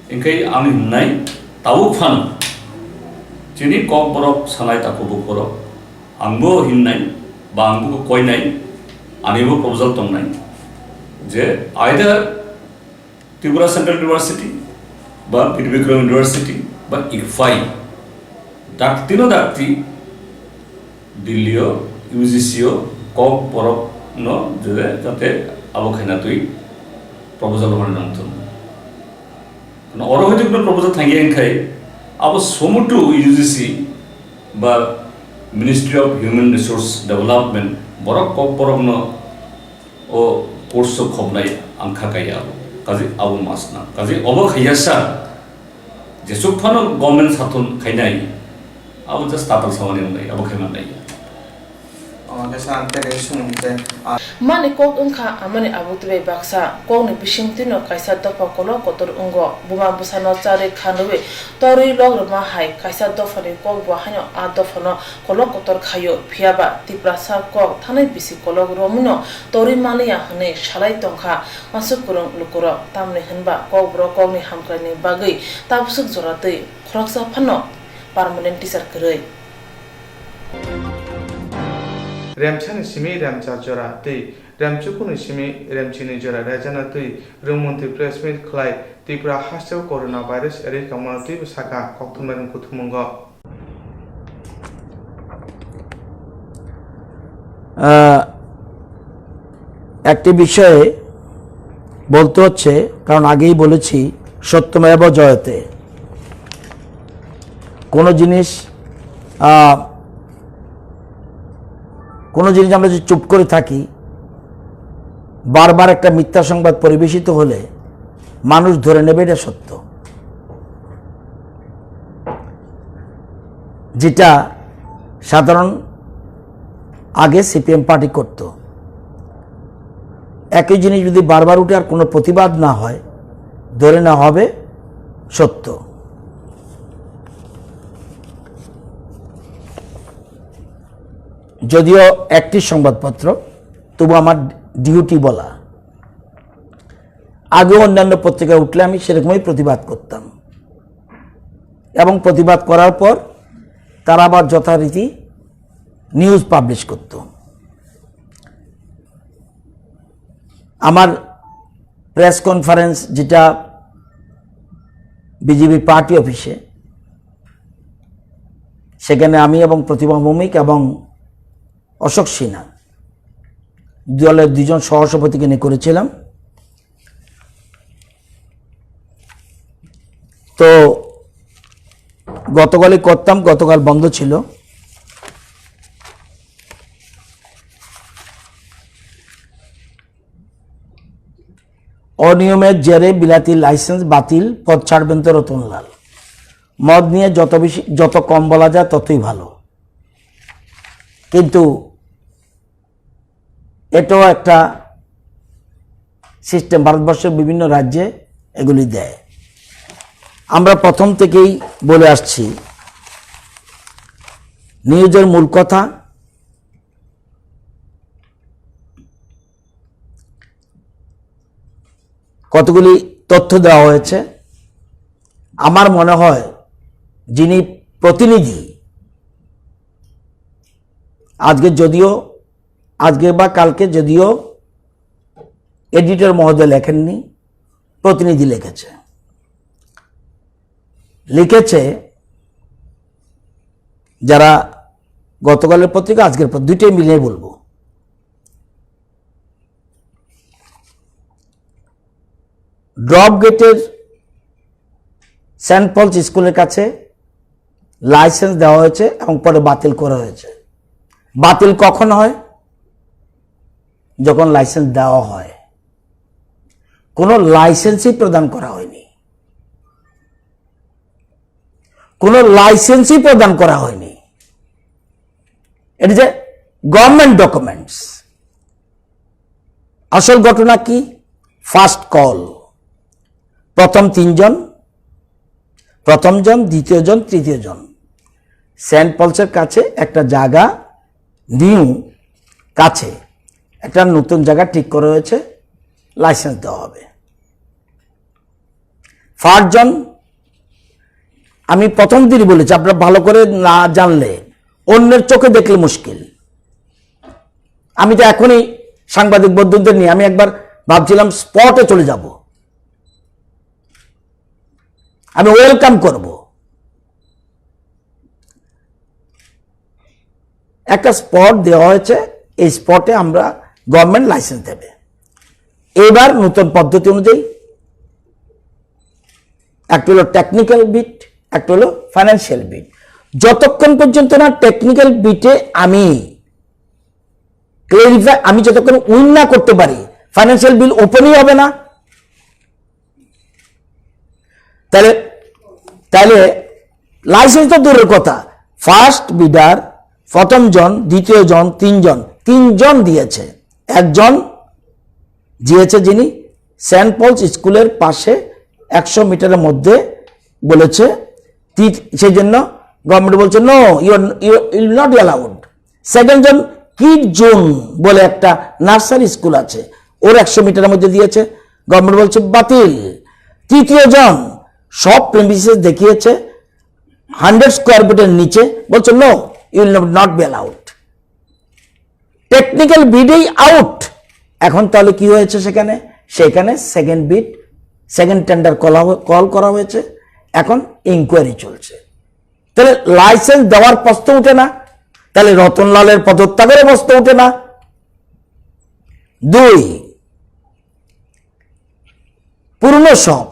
Engkhai ang himnai tabuk phano chini Kokborok sanai takhuk bukhurok angbo himnai ba angbo koinai anibo proposal tongnai je either Tripura Central University ba Bir Bikram University ba ICFAI dakti no dakti Delhi o U G C o Kokborok no jere jate abo khaina twi proposal hwnwi nangthung. Oro hoite kuno proposal thangya wngkhai abo somutu U G C ba Ministry of Human Resource Development borok Kokborok no o course o khobnai ang kha kaiya abo. Kaje abo mas na. Kaje obo khaiya sa. Jesuk phano government sathon khainai. Abo just tatal samani wngnai, abo khaiman nai. O, khe sa ang tei kaisa sumung tei, ah. Mani kok wngkha amani abuk twi bai baksa. Kokni bising twino kaisa dopha kolok kotor wngo. Buma bwsano charwi khanwi torwi lok rwma hai kaisa dophani kok bo haino a dophano kolok kotor khaio, phiya ba Tiprasa kok thanai bisi kolok romwino torwi manliya hwnwi salai tongkha aswk kwrwng lukurok, tamni hwnba Kokborok kokni hamkraini bagwi tabwswk jora twi khoroksa phano permanent teacher kwrwi. Remsani simi remcha jora twi remchukuni simi remchini jora rejana twi rwngmantwi press meet khlai Tripura hasteo corona virus rwi tongmano twibo saka kokthumnairok kuthumungo. আহ, একটি বিষয়ে বলতে হচ্ছে, কারণ আগেই বলেছি, সত্যমেব জয়তে। কোনো জিনিস, আহ, কোনো জিনিস আমরা যদি চুপ করে থাকি, বারবার একটা মিথ্যা সংবাদ পরিবেশিত হলে মানুষ ধরে নেবে এটা সত্য। যেটা সাধারণ আগে সিপিএম পার্টি করত। একই জিনিস যদি বারবার উঠে আর কোনো প্রতিবাদ না হয়, ধরে নেওয়া হবে সত্য। যদিও একটি সংবাদপত্র, তবু আমার ডিউটি বলা। আগে অন্যান্য পত্রিকা উঠলে আমি সেরকমই প্রতিবাদ করতাম, এবং প্রতিবাদ করার পর তারা আবার যথারীতি নিউজ পাবলিশ করত। আমার প্রেস কনফারেন্স যেটা বিজেপি পার্টি অফিসে, সেখানে আমি এবং প্রতিভা ভৌমিক এবং অশোক সিনহা, দলের দুজন সহসভাপতিকে নিয়ে করেছিলাম। তো গতকালই করতাম, গতকাল বন্ধ ছিল। অনিয়মের জেরে বিলাতি লাইসেন্স বাতিল, পদ ছাড়বেন তো রতনলাল। মদ নিয়ে যত বেশি, যত কম বলা যায় ততই ভালো। কিন্তু এটাও একটা সিস্টেম, ভারতবর্ষের বিভিন্ন রাজ্যে এগুলি দেয়। আমরা প্রথম থেকেই বলে আসছি, নিউজের মূল কথা, কতগুলি তথ্য দেওয়া হয়েছে। আমার মনে হয় যিনি প্রতিনিধি, আজকে যদিও, আজকে বা কালকে যদিও এডিটর মহোদয় লেখেননি, প্রতিনিধি লিখেছে। লিখেছে যারা গতকালের পত্রিকা, আজকের পত্রিকা, দুইটাই মিলিয়ে বলবো। ড্রপ গেটের সেন্ট পলস স্কুলের কাছে লাইসেন্স দেওয়া হয়েছে এবং পরে বাতিল করা হয়েছে। বাতিল কখন হয়? যখন লাইসেন্স দেওয়া হয়। কোনো লাইসেন্সই প্রদান করা হয়নি, কোনো লাইসেন্সই প্রদান করা হয়নি। এটা যে গভর্নমেন্ট ডকুমেন্টস। আসল ঘটনা কি? ফার্স্ট কল, প্রথম তিনজন, প্রথম জন, দ্বিতীয় জন, তৃতীয় জন, সেন্ট পলসের কাছে একটা জায়গা, নিউ কাছে একটা নতুন জায়গা ঠিক করা হয়েছে, লাইসেন্স দেওয়া হবে। ফার্স্ট জন, আমি প্রথম দিনই বলেছি, আপনারা ভালো করে না জানলে, অন্যের চোখে দেখলে মুশকিল। আমি তো এখনই সাংবাদিক বন্ধুদের নিয়ে, আমি একবার ভাবছিলাম স্পটে চলে যাব, আমি ওয়েলকাম করব। একটা স্পট দেওয়া হয়েছে, এই স্পটে আমরা, গভর্নমেন্ট লাইসেন্স দেবে। এবার নতুন পদ্ধতি অনুযায়ী একটা হলো টেকনিক্যাল বিট, একটা হলো ফাইন্যান্সিয়াল বিট। যতক্ষণ পর্যন্ত না টেকনিক্যাল বিটে আমি ক্লিয়ারিফাই, আমি যতক্ষণ উইন না করতে পারি, ফাইন্যান্সিয়াল বিল ওপেনই হবে না। তাহলে, তাহলে লাইসেন্স তো দূরের কথা, ফার্স্ট বিডার, প্রথম জন, দ্বিতীয় জন, তিনজন, তিনজন দিয়েছে। একজন দিয়েছে যিনি সেন্ট পলস স্কুলের পাশে একশো মিটারের মধ্যে বলেছে, তি-, সেই জন্য গভর্নমেন্ট বলছে, "No, you are, you, you will not be allowed।" Second জন কিড জোন বলে একটা নার্সারি স্কুল আছে, ওর একশো মিটারের মধ্যে দিয়েছে, গভর্নমেন্ট বলছে বাতিল। তৃতীয় জন সব প্রেমিসেস দেখিয়েছে, হান্ড্রেড স্কোয়ার ফিটের নিচে, বলছে, "No, you will not be allowed।" Technical বিডেই আউট। এখন তাহলে কি হয়েছে সেখানে? সেখানে সেকেন্ড বিড, সেকেন্ড টেন্ডার কল করা হয়েছে, এখন ইনকোয়ারি চলছে। তাহলে লাইসেন্স দেওয়ার প্রশ্ন উঠে না, তাহলে রতনলালের পদত্যাগেরও প্রশ্ন উঠে না। দুই, পুরনো শপ,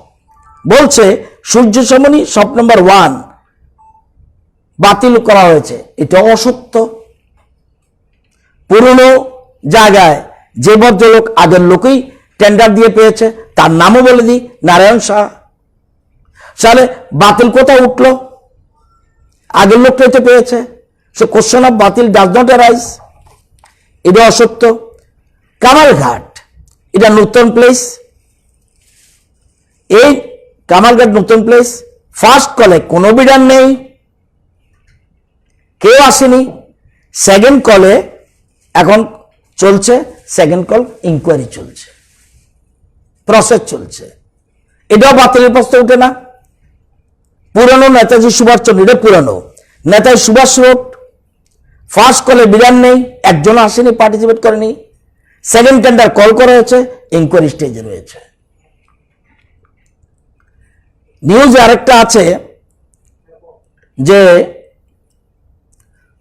বলছে সূর্য সমনি শপ নাম্বার ওয়ান বাতিল করা হয়েছে, এটা অসত্য। পুরনো জায়গায় যে ভদ্রলোক আগের লোকেই টেন্ডার দিয়ে পেয়েছে, তার নামও বলে দিই, নারায়ণ শাহ। তাহলে বাতিল কোথায় উঠলো? আগের লোকটাই তো পেয়েছে। So question of বাতিল does not arise, এটা অসত্য। কামালঘাট, এটা নতুন প্লেস, এই কামালঘাট নতুন প্লেস, ফার্স্ট কলে কোনো বিডার নেই, কেউ আসেনি। সেকেন্ড কলে এখন চলছে, সেকেন্ড কল ইনকোয়ারি চলছে, প্রসেস চলছে, এটাও বাতিলের প্রশ্ন উঠে না। পুরানো নেতাজি সুভাষ চন্দ্র, এটা পুরানো নেতাজি সুভাষ রোড, ফার্স্ট কলে বিডার নেই, একজনও আসেনি, পার্টিসিপেট করেনি। সেকেন্ড টেন্ডার কল করা হয়েছে, ইনকোয়ারি স্টেজে রয়েছে। নিউজে আরেকটা আছে যে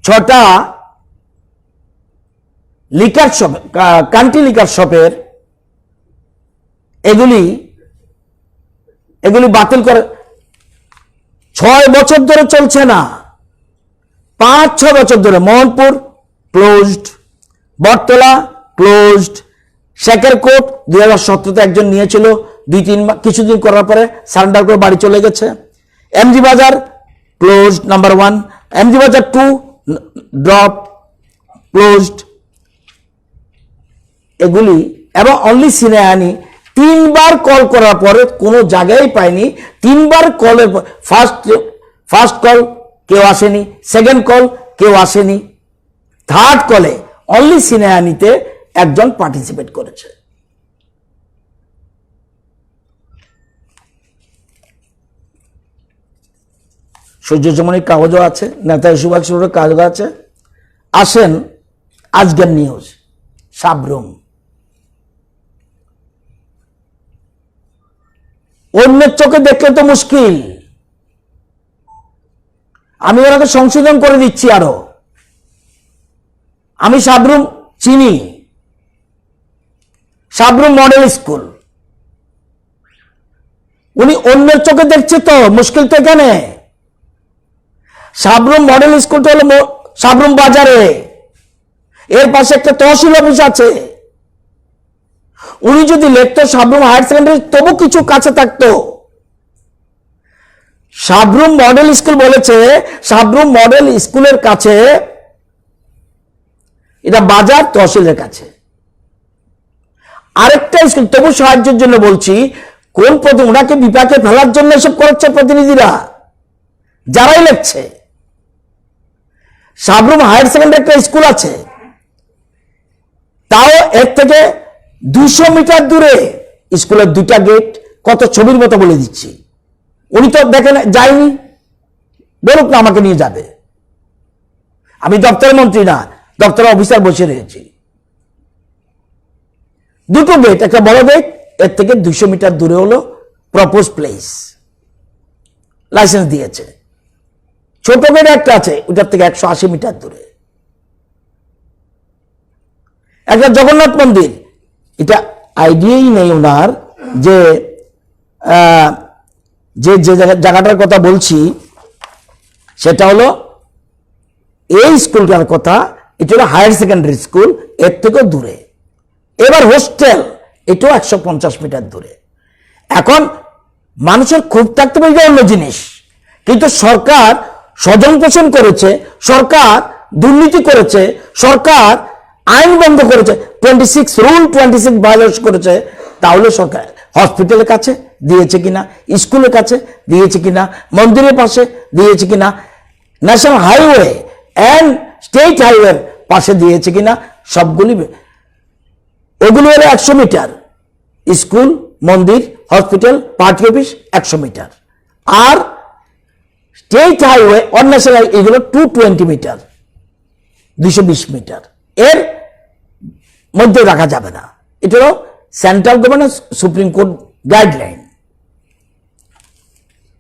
ছটা লিকার শপ, কা-, কান্ট্রি লিকার শপের এগুলি, এগুলি বাতিল করে। ছয় বছর ধরে চলছে না, পাঁচ ছয় বছর ধরে মোহনপুর ক্লোজড, বটতলা ক্লোজড, শেখের কোর্ট দুই হাজার সতেরোতে একজন নিয়েছিল, দুই তিন মা-, কিছুদিন করার পরে সারেন্ডার করে বাড়ি চলে গেছে। এমজি বাজার ক্লোজড, নাম্বার ওয়ান। এমজি বাজার টু ড্রপ, ক্লোজড। এগুলি এবং অনলি সিনায়ানি তিনবার কল করার পরে কোনো জায়গায় পাইনি। তিনবার কলের ফার্স্ট ফার্স্ট কল কেউ আসেনি, সেকেন্ড কল কেউ আসেনি, থার্ড কলে অনলি সিনায়ানিতে একজন পার্টিসিপেট করেছে। সূর্য চমনির কাগজও আছে, নেতাজি সুভাষ চন্দ্রের কাগজ আছে। আসেন আজকের নিউজ, সাবরুম। অন্যের চোখে দেখলে তো মুশকিল। আমি ওনাকে সংশোধন করে দিচ্ছি আরো। আমি সাবরুম চিনি, সাবরুম মডেল স্কুল। উনি অন্যের চোখে দেখছে তো, মুশকিল তো এখানে। সাবরুম মডেল স্কুলটা হলো ম-, সাবরুম বাজারে, এর পাশে একটা তহসিল অফিস আছে। উনি যদি লিখতো সাবরুম হায়ার সেকেন্ডারি, তবু কিছু কাছে থাকতো। সাবরুম মডেল স্কুল বলেছে, সাবরুম মডেল স্কুলের কাছে, এটা বাজার তহসিলের কাছে। আরেকটা স্কুল, তবু সাহায্যের জন্য বলছি, কোন প্রতি-, ওনাকে বিপাকে ফেলার জন্য এসব করাচ্ছে প্রতিনিধিরা, যারাই লেখছে। সাবরুম হায়ার সেকেন্ডারি একটা স্কুল আছে, তাও এর থেকে দুশো মিটার দূরে স্কুলের দুইটা গেট, কত ছবির মতো বলে দিচ্ছি। উনি তো দেখেন যায়নি, বলুক না আমাকে নিয়ে যাবে। আমি দপ্তরের মন্ত্রী না, দপ্তরের অফিসার বসে রয়েছি। দুটো গেট, একটা বড় গেট, এর থেকে দুশো মিটার দূরে হলো প্রপোজ প্লেস, লাইসেন্স দিয়েছে। ছোট গেট একটা আছে, ওটার থেকে একশো আশি মিটার দূরে। একটা জগন্নাথ মন্দির, এটা আইডিয়াই নেই ওনার যে, আহ, যে, যে জায়গা-, জায়গাটার কথা বলছি, সেটা হলো এই স্কুলটার কথা, এটা হলো হায়ার সেকেন্ডারি স্কুল, এর থেকেও দূরে। এবার হোস্টেল, এটাও একশো পঞ্চাশ মিটার দূরে। এখন মানুষের ক্ষোভ থাকতে পারে, এটা অন্য জিনিস, কিন্তু সরকার স্বজন পোষণ করেছে, সরকার দুর্নীতি করেছে, সরকার আইন ভঙ্গ করেছে, twenty six rule twenty six violate করেছে, তাহলে সরকার হসপিটালের কাছে দিয়েছে কিনা, স্কুলের কাছে দিয়েছে কিনা, মন্দিরের পাশে দিয়েছে কিনা, ন্যাশনাল হাইওয়ে অ্যান্ড স্টেট হাইওয়ের পাশে দিয়েছে কিনা, সবগুলি বে-, ওগুলি হলো একশো মিটার, স্কুল, মন্দির, হসপিটাল, পার্টি অফিস একশো মিটার, আর স্টেট হাইওয়ে অর ন্যাশনাল এগুলো টু টোয়েন্টি মিটার, দুশো বিশ মিটার, এর মধ্যে রাখা যাবে না। এটা হলো central government supreme court guideline.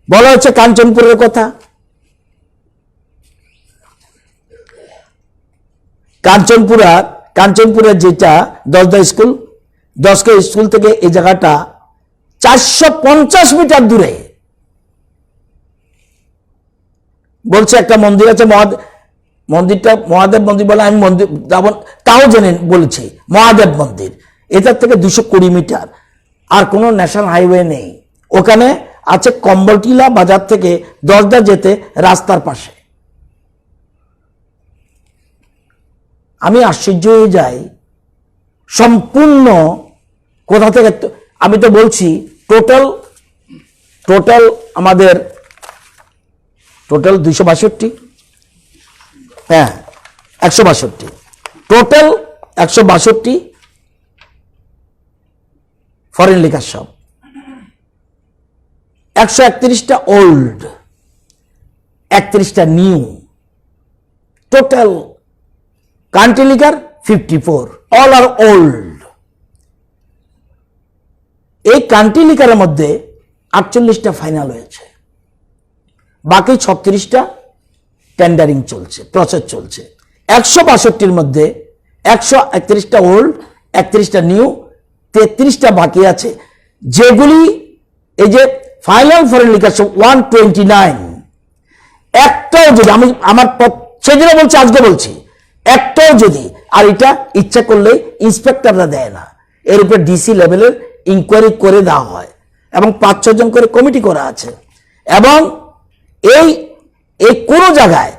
বলা হচ্ছে কাঞ্চনপুরের কথা, কাঞ্চনপুরা, কাঞ্চনপুরের যেটা দশদা স্কুল, দশদা স্কুল থেকে এই জায়গাটা চারশো পঞ্চাশ মিটার দূরে। বলছে একটা মন্দির আছে, মহাদ-, মন্দিরটা মহাদেব মন্দির বলে, আমি মন্দির যাবো, তাও জেনে বলেছি মহাদেব মন্দির, এটার থেকে দুশো কুড়ি মিটার। আর কোনো ন্যাশনাল হাইওয়ে নেই, ওখানে আছে কম্বলটিলা বাজার থেকে দশদা যেতে রাস্তার পাশে। আমি আশ্চর্য হয়ে যাই, সম্পূর্ণ কোথা থেকে তো, আমি তো বলছি টোটাল, টোটাল আমাদের টোটাল দুইশো বাষট্টি, হ্যাঁ, একশো বাষট্টি, টোটাল একশো বাষট্টি ফরেন লিকার শপ, একশো একত্রিশটা ওল্ড, একত্রিশটা new, total country liquor fifty four, all আর ওল্ড। এই কান্তি লিকারের মধ্যে আটচল্লিশটা ফাইনাল হয়েছে, বাকি ছত্রিশটা টেন্ডারিং চলছে, প্রসেস চলছে। একশো বাষট্টির মধ্যে একশো একত্রিশটা ওল্ড, একত্রিশটা নিউ, তেত্রিশটা বাকি আছে, যেগুলি এই যে ফাইনাল ফরেন লিকার সব ওয়ান টোয়েন্টি নাইন, একটাও যদি আমি আমার পক্ষ, সেদিনও বলছি, আজকে বলছি, একটাও যদি, আর এটা ইচ্ছা করলে ইন্সপেক্টররা দেয় না, এর উপরে ডিসি লেভেলের ইনকোয়ারি করে দেওয়া হয় এবং পাঁচ ছজন করে কমিটি করা আছে। এবং এই এই কোনো জায়গায়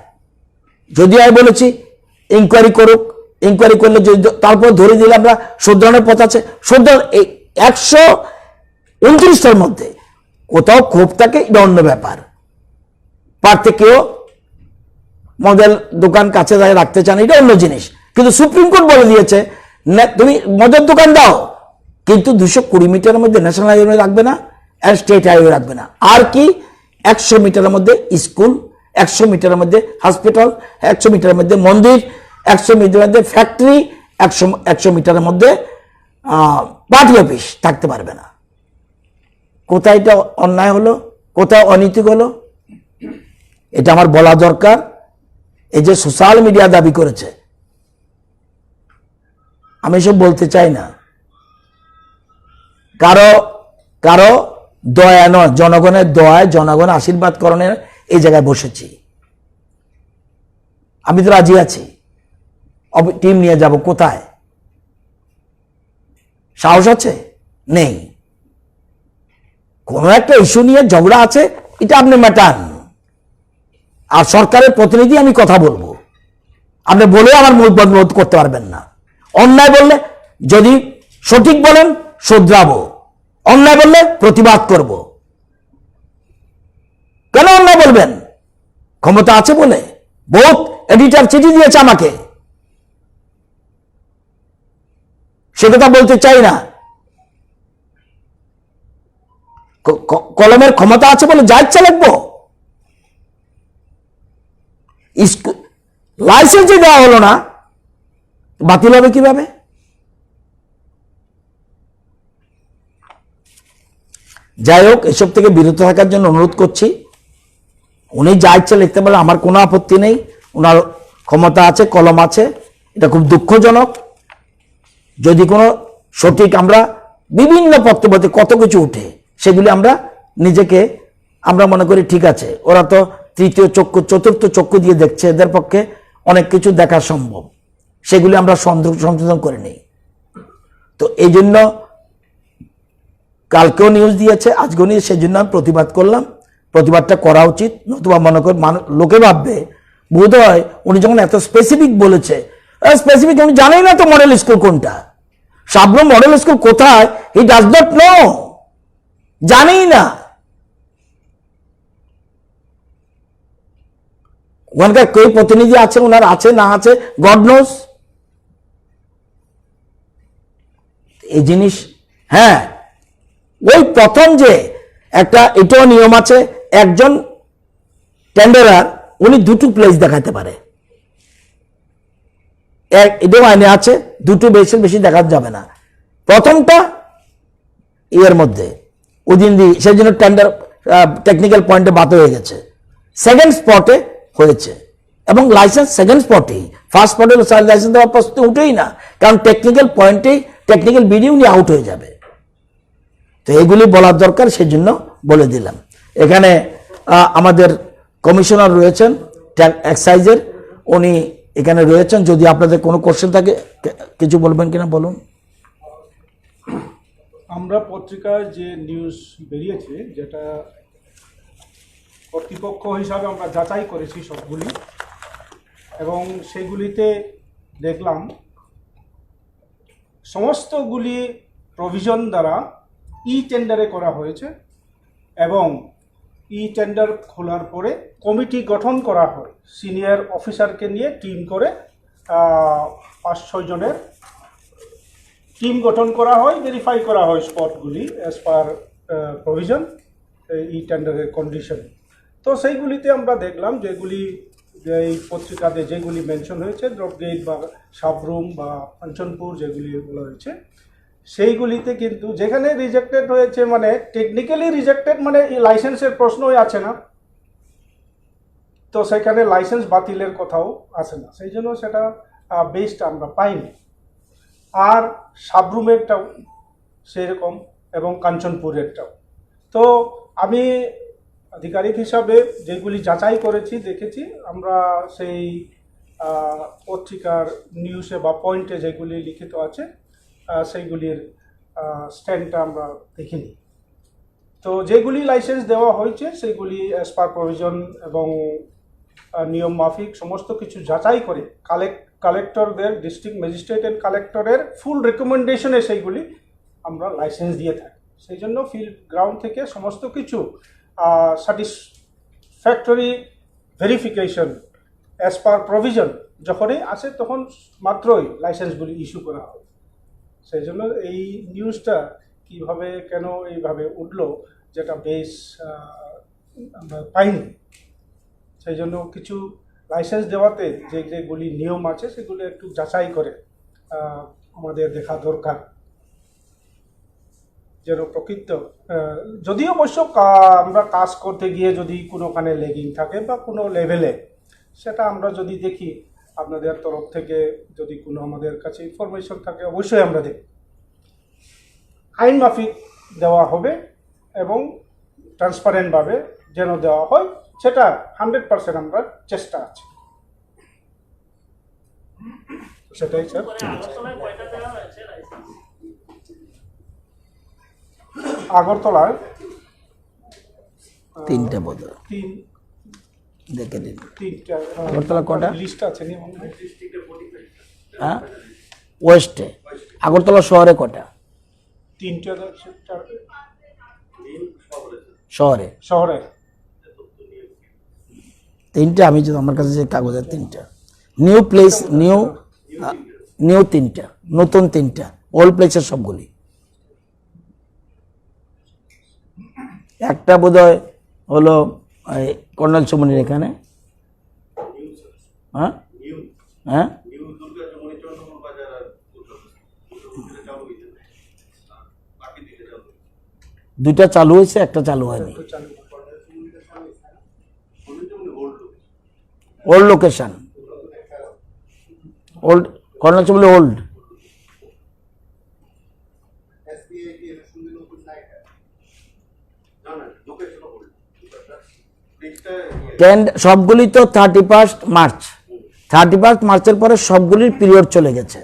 যদি আমি বলেছি ইনকোয়ারি করুক, ইনকোয়ারি করলে যদি দ- তারপর ধরে দিলে আমরা শোধরানোর পথ আছে, শোধরান এই একশো উনত্রিশটার মধ্যে কোথাও ক্ষোভ থাকে, এটা অন্য ব্যাপার। পারতে কেউ মদের দোকান কাছে যায় রাখতে চান, এটা অন্য জিনিস। কিন্তু সুপ্রিম কোর্ট বলে দিয়েছে, না, তুমি মদের দোকান দাও, কিন্তু দুশো কুড়ি মিটারের মধ্যে ন্যাশনাল হাইওয়ে রাখবে না, আর স্টেট হাইওয়ে রাখবে না। আর কি, একশো মিটারের মধ্যে স্কুল, একশো মিটারের মধ্যে হসপিটাল, একশো মিটারের মধ্যে মন্দির, একশো মিটারের মধ্যে ফ্যাক্টরি, একশো একশো মিটারের মধ্যে পার্টি অফিস থাকতে পারবে না। কোথায় এটা অন্যায় হলো, কোথায় অনৈতিক হলো, এটা আমার বলা দরকার। এই যে সোশ্যাল মিডিয়া দাবি করেছে, আমি এসব বলতে চাই না। কারো কারো দয়া নয়, জনগণের দয়ায়, জনগণ আশীর্বাদ করণে এই জায়গায় বসেছি। আমি তো রাজি আছি, টিম নিয়ে যাব কোথায়? সাহস আছে? নেই। কোনো একটা ইস্যু নিয়ে ঝগড়া আছে, এটা আপনি মেটান। আর সরকারের প্রতিনিধি আমি কথা বলবো, আপনি বলে আমার মুখ বন্ধ করতে পারবেন না। অন্যায় বললে, যদি সঠিক বলেন, শোধরাবো, অন্যায় বললে প্রতিবাদ করব। কেন অন্যায় বলবেন? ক্ষমতা আছে বলে। বহুত এডিটর চিঠি দিয়েছে আমাকে, সে কথা বলতে চাই না। ক- ক- কলমের ক্ষমতা আছে বলে যা ইচ্ছা লিখবো। স্কুল লাইসেন্সই দেওয়া হলো না, বাতিল হবে কিভাবে? যাই হোক, এসব থেকে বিরত থাকার জন্য অনুরোধ করছি। উনি যা ইচ্ছা লিখতে পারেন, আমার কোনো আপত্তি নেই। ওনার ক্ষমতা আছে, কলম আছে, এটা খুব দুঃখজনক। যদি কোনো সঠিক, আমরা বিভিন্ন পত্রপত্রে কত কিছু উঠে, সেগুলি আমরা নিজেকে, আমরা মনে করি ঠিক আছে, ওরা তো তৃতীয় চক্ষু, চতুর্থ চক্ষু দিয়ে দেখছে, এদের পক্ষে অনেক কিছু দেখা সম্ভব, সেগুলি আমরা সংশোধন করে নিই। তো এই জন্য কালকেও নিউজ দিয়েছে, আজকেও নিউজ, সেই জন্য আমি প্রতিবাদ করলাম। প্রতিবাদটা করা উচিত, নতুবা মনে কর মানু- লোকে ভাববে বোধ হয় উনি যখন এত স্পেসিফিক বলেছে, স্পেসিফিক উনি জানেই না তো মডেল স্কুল কোনটা, সাবরুম মডেল স্কুল কোথায়, হি ডাজ নট নো, জানেই না। ওখানকার কে প্রতিনিধি আছে, ওনার আছে না আছে, গড নোস। এই জিনিস, হ্যাঁ, ওই প্রথম যে একটা, এটাও নিয়ম আছে, একজন টেন্ডারার উনি দুটো প্লেস দেখাতে পারে, এটাও আইনে আছে, দুটো বেশি বেশি দেখা যাবে না। প্রথমটা ইয়ের মধ্যে ওদিন দি সেই জন্য টেন্ডার টেকনিক্যাল পয়েন্টে বাতিল হয়ে গেছে। সেকেন্ড স্পটে হয়েছে এবং লাইসেন্স সেকেন্ড স্পটেই। ফার্স্ট স্পটে লাইসেন্স দেওয়ার প্রশ্ন উঠেই না, কারণ টেকনিক্যাল পয়েন্টেই, টেকনিক্যাল বিডিও নিয়ে আউট হয়ে যাবে। তো এইগুলি বলার দরকার, সেই জন্য বলে দিলাম। এখানে আহ, আমাদের কমিশনার রয়েছেন এক্সাইজের, উনি এখানে রয়েছেন। যদি আপনাদের কোনো কোশ্চেন থাকে, কে- কিছু বলবেন কিনা বলুন। আমরা পত্রিকায় যে নিউজ বেরিয়েছে, যেটা কর্তৃপক্ষ হিসাবে আমরা যাচাই করেছি সবগুলি, এবং সেগুলিতে দেখলাম সমস্তগুলি প্রভিশন দ্বারা ই টেন্ডারে করা হয়েছে এবং ই টেন্ডার খোলার পরে কমিটি গঠন করা হয়, সিনিয়র অফিসারকে নিয়ে টিম করে, আহ, পাঁচ ছয় জনের টিম গঠন করা হয়, ভেরিফাই করা হয় স্পটগুলি অ্যাজ পার প্রভিশন, ই টেন্ডারের কন্ডিশন। তো সেইগুলিতে আমরা দেখলাম যেগুলি, এই পত্রিকাতে যেগুলি মেনশন হয়েছে, ড্রপ গেট বা সাবরুম বা কাঞ্চনপুর যেগুলি বলা হয়েছে, সেইগুলিতে কিন্তু যেখানে রিজেক্টেড হয়েছে, মানে টেকনিক্যালি রিজেক্টেড, মানে এই লাইসেন্সের প্রশ্নই আছে না, তো সেখানে লাইসেন্স বাতিলের কথাও আছে না, সেই জন্য সেটা বেসড আমরা পাইনি। আর সাব্রুমেরটাও সেই রকম, এবং কাঞ্চনপুরেরটাও। তো আমি আধিকারিক হিসাবে যেগুলি যাচাই করেছি, দেখেছি, আমরা সেই আহ, পত্রিকার নিউজে বা পয়েন্টে যেগুলি লিখিত আছে, আহ, সেইগুলির স্ট্যান্ডটা আমরা দেখিনি। তো যেগুলি লাইসেন্স দেওয়া হয়েছে, সেগুলি অ্যাজ পার প্রভিজন এবং আহ, নিয়ম মাফিক সমস্ত কিছু যাচাই করে কালেক্ট কালেক্টরদের, ডিস্ট্রিক্ট ম্যাজিস্ট্রেট অ্যান্ড কালেক্টরের ফুল রেকমেন্ডেশনে সেইগুলি আমরা লাইসেন্স দিয়ে থাকি। সেই জন্য ফিল্ড গ্রাউন্ড থেকে সমস্ত কিছু satisfactory verification as per provision যখনই আসে, তখন মাত্রই লাইসেন্সগুলি ইস্যু করা হয়। সেই জন্য এই নিউজটা কিভাবে, কেন এইভাবে উঠলো, যেটা বেস আহ, আমরা পাইনি। সেই জন্য কিছু লাইসেন্স দেওয়াতে যে যেগুলি নিয়ম আছে, সেগুলি একটু যাচাই করে আহ, আমাদের দেখা দরকার, যেন প্রকৃত আহ, যদিও অবশ্য কা- আমরা কাজ করতে গিয়ে যদি কোনোখানে লেগিং থাকে বা কোনো লেভেলে, সেটা আমরা যদি দেখি, আপনাদের তরফ থেকে যদি কোনো আমাদের কাছে ইনফরমেশন থাকে, অবশ্যই আমরা দেখি। আইন মাফিক দেওয়া হবে এবং ট্রান্সপারেন্টভাবে যেন দেওয়া হয়, সেটা হান্ড্রেড পার্সেন্ট আমরা চেষ্টা আছে। সেটাই স্যার। আগরতলায় আহ, তিনটা বোধ হয়। তিন দেখে দিন। তিনটা আহ, আগরতলা কটা? লিস্ট আছে নি? হ্যাঁ, ওয়েস্টে। আগরতলা শহরে কটা? তিনটা, চারটা। শহরে। শহরে। তিনটা, আমি যদি, আমার কাছে যে কাগজের তিনটা, নিউ প্লেস, নিউ, নিউ তিনটা, নতুন তিনটা, ওল্ড প্লেসের সবগুলি। একটা বোধহয় হলো এই কর্নেল সুমনের এখানে। হ্যাঁ, হ্যাঁ। দুইটা চালু হয়েছে, একটা চালু হয়নি। Old location. ওল্ড, কর্নার বলে ওল্ড। টেন্ড সবগুলি তো thirty first March, thirty first মার্চের পরে সবগুলির পিরিয়ড চলে গেছে।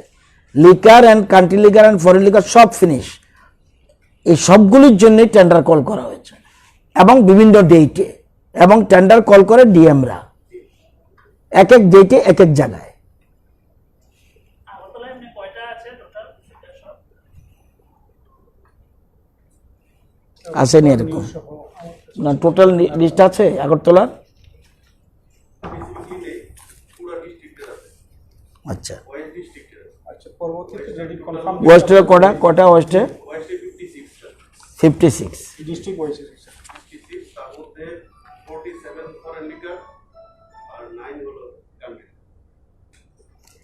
Liquor and country liquor and foreign liquor সব ফিনিশ। এই সবগুলির জন্যই টেন্ডার কল করা হয়েছে এবং বিভিন্ন ডেটে, এবং টেন্ডার কল করে ডিএমরা এক এক ডেটে এক এক জায়গায়। আসেনি এরকম। না, টোটাল লি-, লিস্ট আছে আগরতলার? আচ্ছা। আচ্ছা, পরবর্তীতে যদি কনফার্ম ওয়েস্টে কটা, কটা ওয়েস্টে? Fifty six. District wise.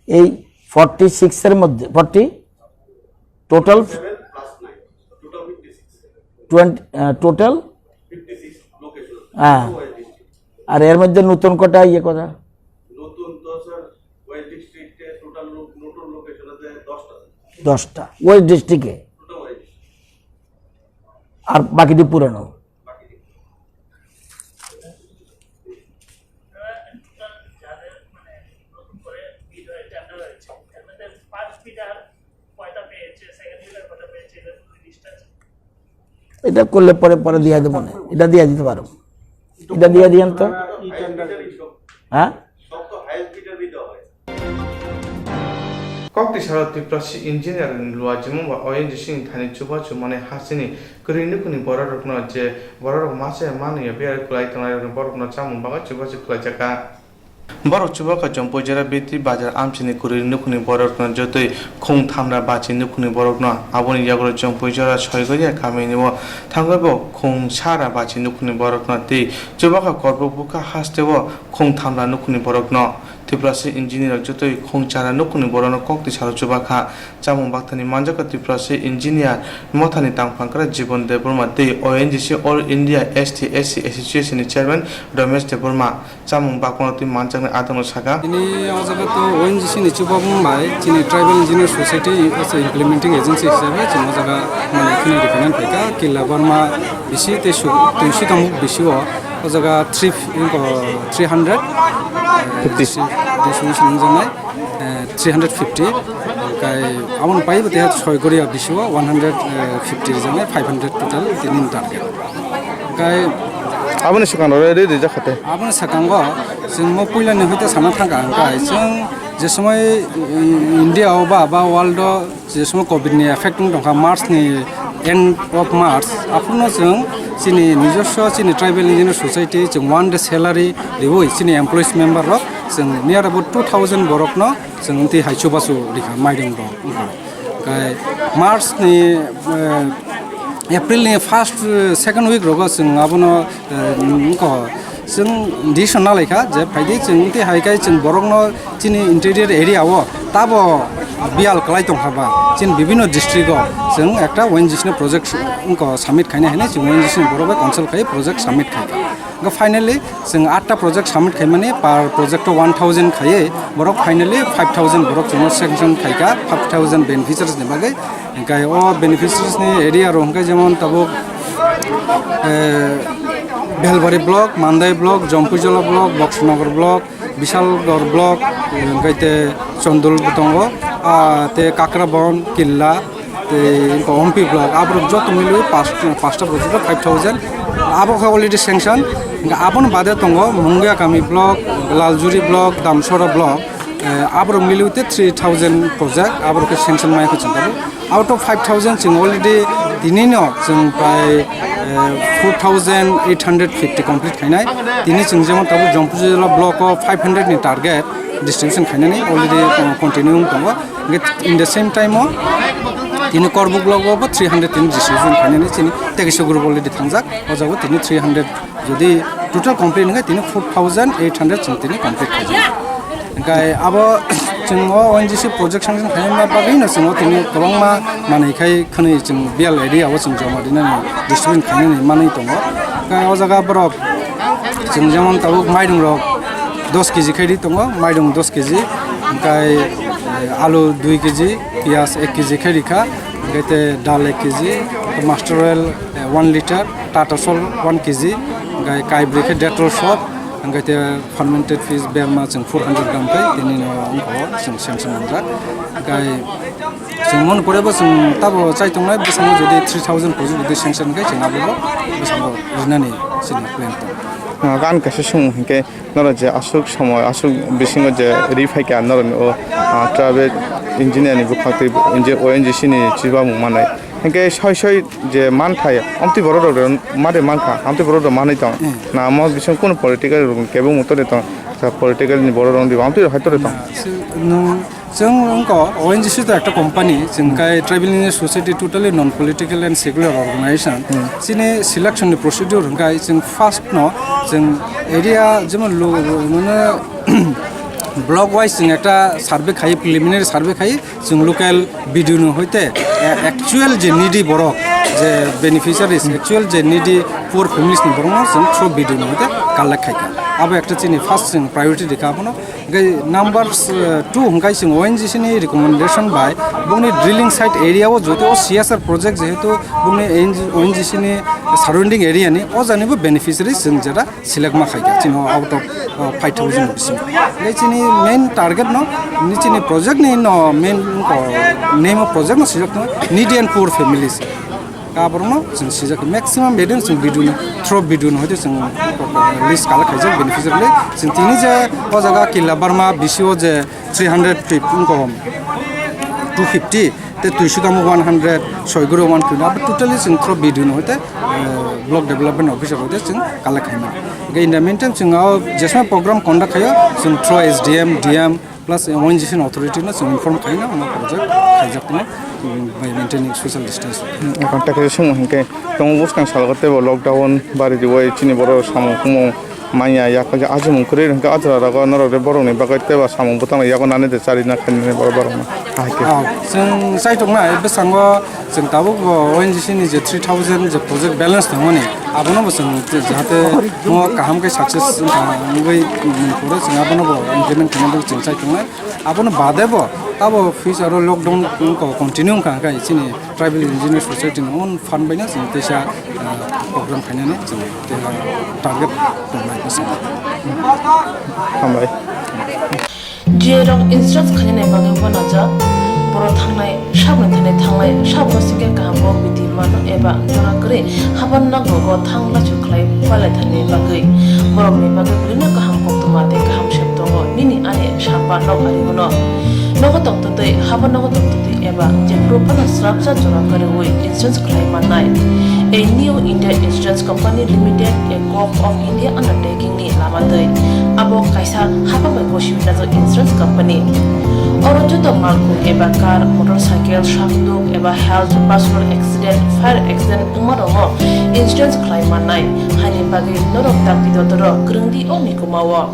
এই ফর্টি সিক্সের মধ্যে, ফর্টি টোটাল টোয়েন্টি, আহ, টোটাল হ্যাঁ। আর এর মধ্যে নতুন কটা, ইয়ে কটা? নতুন তো স্যার ওয়েস্ট ডিস্ট্রিক্টে টোটাল লো-, নতুন লোকেশন আছে দশটা। দশটা ওয়েস্ট ডিস্ট্রিক্টে। Total west district. আর বাকিটি পুরানো। বাকিটি। এটা করলে পরে, পরে দিয়া দেবো না, এটা দিয়া দিতে পারো, এটা দিয়া দিয়ান তো। হ্যাঁ। Kok tisaro Tiprasi engineering luajimo ba O N G C ni thani chubachu mani hasini kwrwi nukhungni bororokno je bororok masa manwi ya biyar kwlai tongnairokni borokno chamung bagwi chubachu khwlaijakha. Borok chubacha Jampuijora Bitri Bazar amchini kwrwi nukhungni borokno jotoi khung thamra bachi nukhungni borokno. Aboni yagulo Jampuijora Soigoria kamini o thangwibo khung sara bachi nukhungni borokno tei chubacha Korbuk bukha hasteo khung thamra nukhungni borokno. Tiprasa engineer rok jotoi khung chara nukhungni borokno kok twi salo chubakha. Chamung baktani manjakha Tiprasa engineer mothani tangphangkra Jibon Debbarma tei O N G C All India S T S C Association ni chairman Ramesh Debbarma. Chamung bakmano twi manjaknai adamno saka. Tini o jaga to O N G C ni chubamung bai chini Tribal Engineer Society as a implementing agency hisabe chini o jaga mane khini recommend phaikha Killa Barma bisi tei su twi si tongmuk bisi o, o jaga three, three hundred, fifty. Distribution wngjaknai, eh, three hundred fifty. Kai aboni pai bwtwi soi goria bisi o one hundred fifty rijak nai, five hundred total tini target. Kai aboni swkang rok ready rijak kha tei. Aboni swkango chwng mo puila ni hoite sana thangka, hwnkhe chwng je somoi, mm, India o ba, ba world o je somoi covid ni effect wng tongkha, March ni end of March, aphuru no chwng chini nijoswo chini tribal engineer society chwng one day salary riwi chini employees member rok chwng near about two thousand borok no chwng twi hai chubachu rikha mairung rok wngkha. Kai March ni, eh, April ni first, eh, second week rogo chwng abono, eh, wngkha. Chwng decision nalaikha je phaidi chwng tei hai kai chwng borokno chini interior area o tabo biyal kwlai tongkha ba chini bibino district o chwng ekta O N G C ni project wngkha submit khaina hinwi chwng O N G C ni borok bai consult khai project submit khaikha. Hwnkhe finally chwng atta project submit khaimani per project o one thousand khaiwi borok finally five thousand borok chwngno sanction khaikha, five thousand beneficiaries ni bagwi. Hwnkhe o beneficiaries ni area rok hwnkhe jemon tabuk, eh, Belbari block, Mandai block, Jampuijala block, Boksanagar block, Bishalgarh block, hwnkhe te Chandul bo tongo, ah, te Kakrabon, Killa, tei Ompi block, aborok joto mili pas-, pasta project o five thousand, abo khe already sanction. Hwnkhe aboni bade tongo Mungiakami block, Laljuri block, Damsora block, eh, aborok mili te three thousand project, aborok khe sanction maya khe chwng tabuk. Out of five thousand chwng already tini no chwng prai, eh, four thousand eight hundred fifty complete khainai. Tini chwng jemon tabuk Jampuijala block o five hundred ni target distribution khainani already, eh, continue wng tongo. Hwnkhe in the same time o tini Korbuk block o bo three hundred tini distribution khainani chini Tekisa group already thangjak. O jaga tini three hundred jodi total complete hwnkhe tini four thousand eight hundred chwng tini complete khaijak. Hwnkhe abo chwng o O N G C project sanction khaima bagwi no chwng o tini kwbangma manwi khai khwnwi chwng B L area o chwng joma rinani distribution khainani manwi tongo. Hwnkhe o jaga borok chwng jemon tabuk mairung rok dos kg khai ri tongo, mairung dos kg, hwnkhe, eh, alu dui kg, piyaj ek kg khai rikha, hwnkhe te dal ek kg, master oil, eh, one liter, Tata Salt one kg, hwnkhe kaibrwi khe Dettol soap, hwnkhe te fermented fish berma chwng four hundred gram khai tini no wngkha o chwng sanction manjak. Hwnkhe chwng moni pore bo chwng tabo chai tongnai bwskango jodi three thousand project jodi sanction khai chwng abo bo bwskango rinani chini plan tongo. Ah, gan kaisa sung hinkhe norok je aswk somoi aswk bisingo je ri phaikha norokni o, ah, tribal engineer ni bwkhak tei engi-, O N G C ni chibamung manwi. Hinkhe soi soi je manthai, amtwi borok rok mari mankha, amtwi borok rok manwi tong. Hmm. Na omo bising kunu political rok kebo muto de tong, sa political ni borok rok diba, amtwi rok hai to de tong. Na, si, nwng, chwng wngkha O N G C to ekta company, chwng Hmm. kai tribal engineer society totally non political and secular organization. Hmm. Chini selection ni procedure hwnkhe chwng first no, chwng area jemon lo, mane, block wise chwng ekta survey khai, preliminary survey khai, chwng local B D O ni hoite, eh, actual je needy borok, je beneficiaries, actual je needy poor families ni borokno chwng through B D O ni hoite collect khaikha. Abo ekta chini first chwng priority rikha abono. Hwnkhe numbers, eh, two hwnkhe chwng O N G C ni recommendation bai bongni drilling site area o joto C S R project jehetu bongni O N G C ni surrounding area ni o jani bo beneficiaries chwng jera select ma khaikha chini out of, uh, five thousand bisingo. Tei chini main target no, ni chini project ni no main, uh, name of project no sijak no needy and poor families. Kaborokno chwng sijak maximum bedroom chwng B D O ni through B D O ni hoite chwng list collect khaijak beneficiary le. Chwng tini je o jaga Killa Barma B C O je three hundred fifty, two fifty, Tei twi swkang one hundred, soi guru one twenty, abo totally chwng through B D O no hoite, eh, block development officer hoite chwng collect khaina. Hwnkhe in the meantime chwng o jesma program conduct khaio, chwng through S D M, D M, plus O N G C ni authority no chwng inform khaina, omo project khaijak tongma, mm, by maintaining social distance. Contact khe sung hwnkhe tongo bwskang salo teibo lockdown bari riwi chini borok samung kumung manya yak ajimung kwrwi hwnkhe ajra rogo norok de borokni bagwi teibo samung bwtang yago nani de charina khainani borok borokno. Ahai khe. Ah, chwng chai tongna bwskango chwng tabuk bo O N G C ni je three thousand je project balance tongmani abono bo chwng jahate mo kaham khe success wngwi pore chwng abono bo implement khaina bagwi chwng chai tongnai. Abono bade bo abo fees aro lockdown wngkha continue wngkha hwnkhe chini tribal engineer society ni own fund baino chwng teisa, ah, program khainani chwng teisa target tongnai bwskango. Hambai. Jerok insurance khainani bagwi uanajak, borok thangnai sabni thani thangnai sabno sikhe kaham bo biti mano eba jora kwrwi haban nogo thang lachu khlai palaithani bagwi borokni bagwi belino kaham koktwma tei kaham sep tongo nini ani sapa nok ari bono. Nogo tongtwtwi haban nogo tongtwtwi eba jephuru phano srapsa jora kwrwi insurance khlai mannai. A New India Insurance Company Limited, a Gov of India undertaking ni lama twi. Abo kaisa hapang bai gosi wngjak insurance company. Oro joto malkhung eba car, motorcycle, sakduk eba health, personal accident, fire accident wngma rokno insurance khlai mannai. Haini bagwi norok dakti dotoro kwrwng di o mikuma o.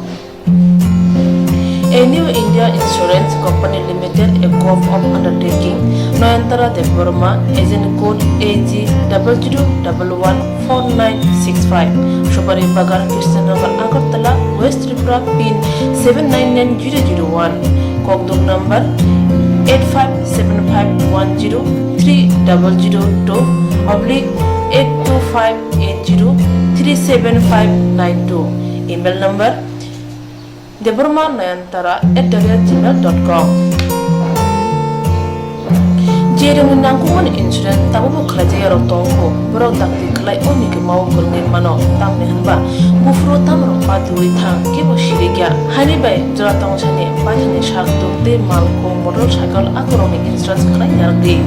A New India Insurance Company Limited, a Gov of undertaking, Nayantara Debbarma, agent code A G double zero double one four nine six five, Subari Bagan, Krishnanagar, Agartala, West Tripura, pin seven nine nine zero zero one, kokduk number eight five seven five one zero three double zero two oblique eight two five eight zero three seven five nine two, email number debbarma nayantara at the rate gmail dot com. Jerokni nangkukmani insurance tabukbo khlaijak yarok tongo, borok dakti khlai o mikima o kwrwngwi mano, tamni hwnba buphuru tamrok patiwi thang kebo sirikya. Haini bai jora tongsani paithani sak tuk tei malkhung motorcycle akorokni insurance khlai narwkdi.